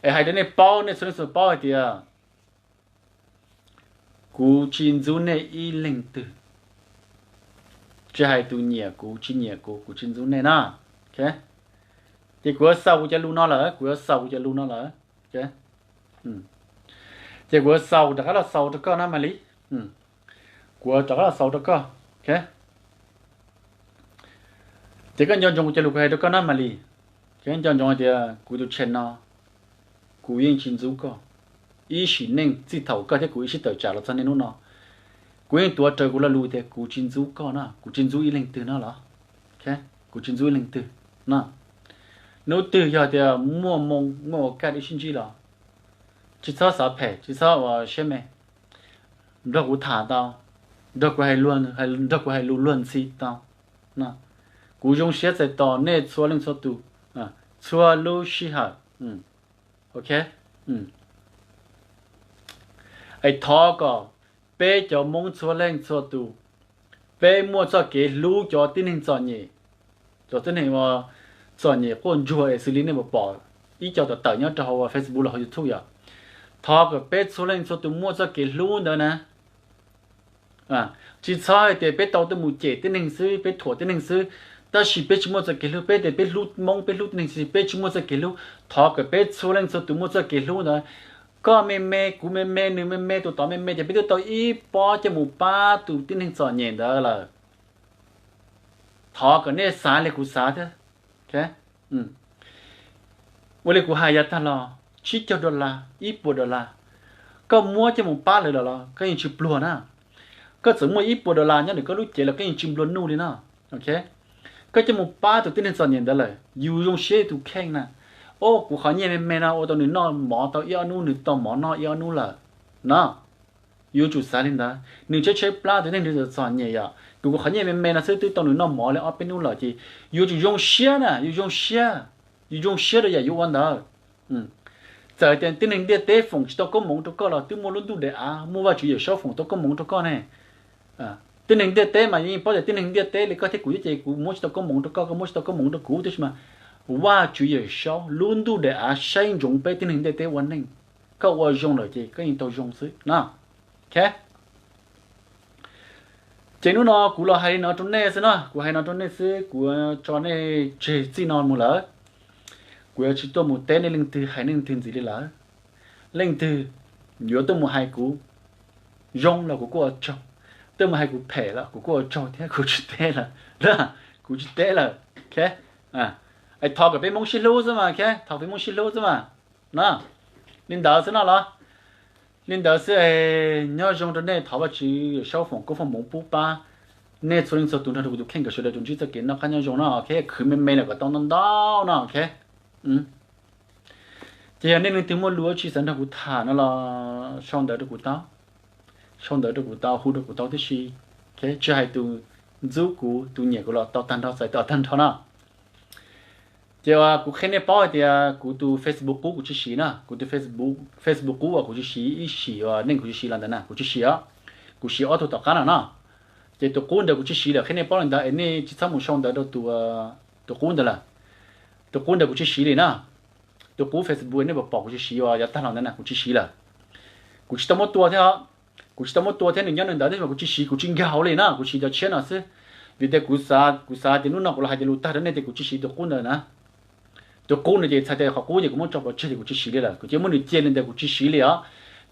es hais rau nej paub, nej txhua leej txhua paub hais tias kuv tsis ntxub nej ib leej twg. Tsis hais tus nyiam kuv tsis nyiam kuv, kuv tsis ntxub nej na. Ok, ces kuv yuav xaus kuv cov lus no lawm, kuv yuav xaus kuv cov lus no lawm. Ces kuv yuav xaus, rov qab los xaus rau koj na Malis. Kuv rov qab los xaus rau koj. Ok, ces koj nco ntsoov kuv cov lus kuv hais rau koj na Malis. Koj nco ntsoov hais tias kuv tus channel no, kuv yeej tsis ntxub koj. Ib sim neej txij thaum koj thiab kuv ib sib tawm tsam los txog niaj hnub no, kuv yeej tuav rawv kuv lo lus tias kuv tsis ntxub koj na, kuv tsis ntxub ib leej twg no los. Kuv tsis ntxub ib leej twg na. Hnub twg yog tias muaj moo muaj ua kaj wb sib ntsib los, tsis txhob xav phem, tsis txhob ua siab me, nrog kuv tham tau, nrog kuv hais lus, nrog kuv hais lus luag ntxhi tau. Kuv zoo siab txais tos nej txhua leej txhua tus, txhua lub sij hawm. Ok, es thov kom peb cov Hmoob txhua leej txhua tus, peb muaj txoj kev hlub cov tib neeg txom nyem, cov tib neeg uas txom nyem quaj ntsuag es xws li nej puas pom ib co tawm tawm nyob rau hauv Facebook los hauv YouTube yom. Thov kom peb txhua leej txhua tus muaj txoj kev hlub ntawd na. Tsis txhob hais tias peb tau tuaj mus cem tib neeg xwb, peb thuam tib neeg xwb, tab sis peb tsis muaj txoj kev hlub, peb tias peb hlub Hmoob, peb hlub tib neeg xwb, peb tsis muaj txoj kev hlub. Thov kom peb txhua leej txhua tus muaj txoj kev hlub ntawd. Koj me me, kuv me me, nws me me, tus tod me me, ces peb twb tau ib pob coj mus pab tus tib neeg txom nyem ntawd lawm. Thov kom nej xav li kuv xav thiab. Ua li kuv hais yav tag los, tsib caug dollar, ib puas dollar, koj muab coj mus pab lawv lawm los koj yeej tsis pluag na. Koj txawm muaj ib puas dollar nyob ntawm koj lub cev los koj yeej tsis nplua nuj li na. Koj coj mus pab tus tib neeg txom nyem ntawd lawm, yus zoo siab tus kheej na. O, kuv qhov nyiaj me me no ua tau nws noj mov tau ib ob hnub, nws tau mov noj ib ob hnub lawm na. Yuav tsum xav li ntawd, nws tshaib tshaib plab tus neeg nws txom nyem yom, kuv qhov nyiaj me me no xwb twb tau nws noj mov li ob peb hnub lawm ces yuav tsum zoo siab na, yus zoo siab, yus zoo siab rau yam yuav ua ntawd. Txawm tias tib neeg ntiaj teb foom tsis tau koob hmoov rau koj los twb muaj lub ntuj daim av, muaj Vajtswv Yawmsaub foom tau koob hmoov rau koj ne. Tib neeg ntiaj teb mas yeej paub tias tib neeg ntiaj teb li koj thiab kuv thiab ces kuv muab tsis tau koob hmoov rau koj, koj muab tsis tau koob hmoov rau kuv, tab sis mas Vajtswv Yawmsaub lub ntuj daim av saib ntsoov peb tib neeg ntiaj teb ua neej. Koj ua zoo lawm ces koj yeej tau zoo xwb na. Ces hnub no kuv los hais li no rau nej xwb na, kuv hais no rau nej xwb, kuv tso nej tseg txij no mus lawm. Kuv yuav tsis tuaj mus teb nej leej twg hais nej leej twg ntxiv li lawm. Leej twg yuav tuaj mus hais kuv zoo los kuv kuj ua tsaug, tuaj mus hais kuv phem los kuv kuj ua tsaug thiab, kuv tsis teb lawm, kuv tsis teb lawm. Es thov kom peb Hmoob sib hlub xwb mas, thov peb Hmoob sib hlub xwb mas. No, li ntawd xwb no los? Li ntawd xwb, nyob zoo rau nej, thov Vajtswv Yawmsaub foom koob foom hmoov pub pab nej txhua leej txhua tus nrog rau kuv tus kheej kom sawv daws tsuas ntsib txoj kev noj qab nyob zoo no, khwv me me lawm kom tau ntau ntau no. Ces yog nej leej twg muaj lus tsis xav nrog kuv tham no los sau ntawv rau kuv tau, sau ntawv rau kuv tau, hu rau kuv tau tib si. Tsis hais tus ntxub kuv, tus nyiam kuv los tau tag nrho, txais tau tag nrho na. Ces kuv qhia nej paub hais tias kuv tus Facebook qub kuv tsis siv na, kuv tus Facebook qub uas kuv tsis siv ib sim neej kuv tsis siv los ntawd na, kuv tsis siv os. Kuv siv ob tug tom qab no na. Ces tus qub ntawd kuv tsis siv lawm, qhia nej paub li ntawd es nej tsis txhob mus sau ntawv rau tus qub ntawd lawm. Tus qub ntawd kuv tsis siv li na. Tus qub Facebook nej puas pom, kuv tsis siv, yav tag los ntawd na kuv tsis siv lawm. Kuv tsis tau muab tua thiab, kuv tsis tau muab tua thiab, nws nyob nws ntawd tab sis mas kuv tsis siv, kuv tsis nkag hauv li na, kuv siv cov tshiab no xwb. Vim tias kuv xav, kuv xav tias hnub no kuv los hais tias lus tag rau nej tias kuv tsis siv tus qub ntawd na. Tus qub no ces txhais tias qhov qub ces kuv muab tso pov tseg ces kuv tsis siv li lawm, kuv cia muab nws cia li ntawd kuv tsis siv li os.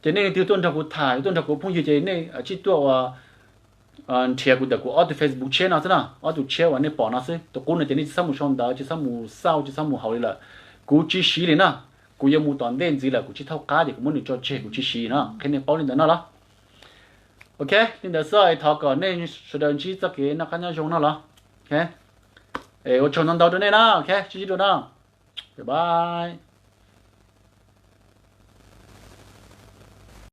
Ces nej leej twg tuaj nrog kuv tham, tuaj nrog kuv phooj ywg ces nej tsij tuaj ua nrhiav kuv ntawm kuv ob tug Facebook tshiab no xwb na, ob tug tshiab uas nej pom no xwb. Tus qub no ces nej tsis txhob mus sau ntawv, tsis txhob mus xauj, tsis txhob mus haus li lawm. Kuv tsis siv li na. Kuv yuav mus tom ntej ntxiv lawm, kuv tsis thaub qab ces kuv muab nws tso tseg, kuv tsis siv no, qhia nej paub li ntawd no los. Ok, li ntawd xwb es thov kom nej sawv daws ntsib txoj kev noj qab nyob zoo no los. Ok, ua tsaug ntau ntau rau nej na. Ok, sib ntsib dua na. Bye bye.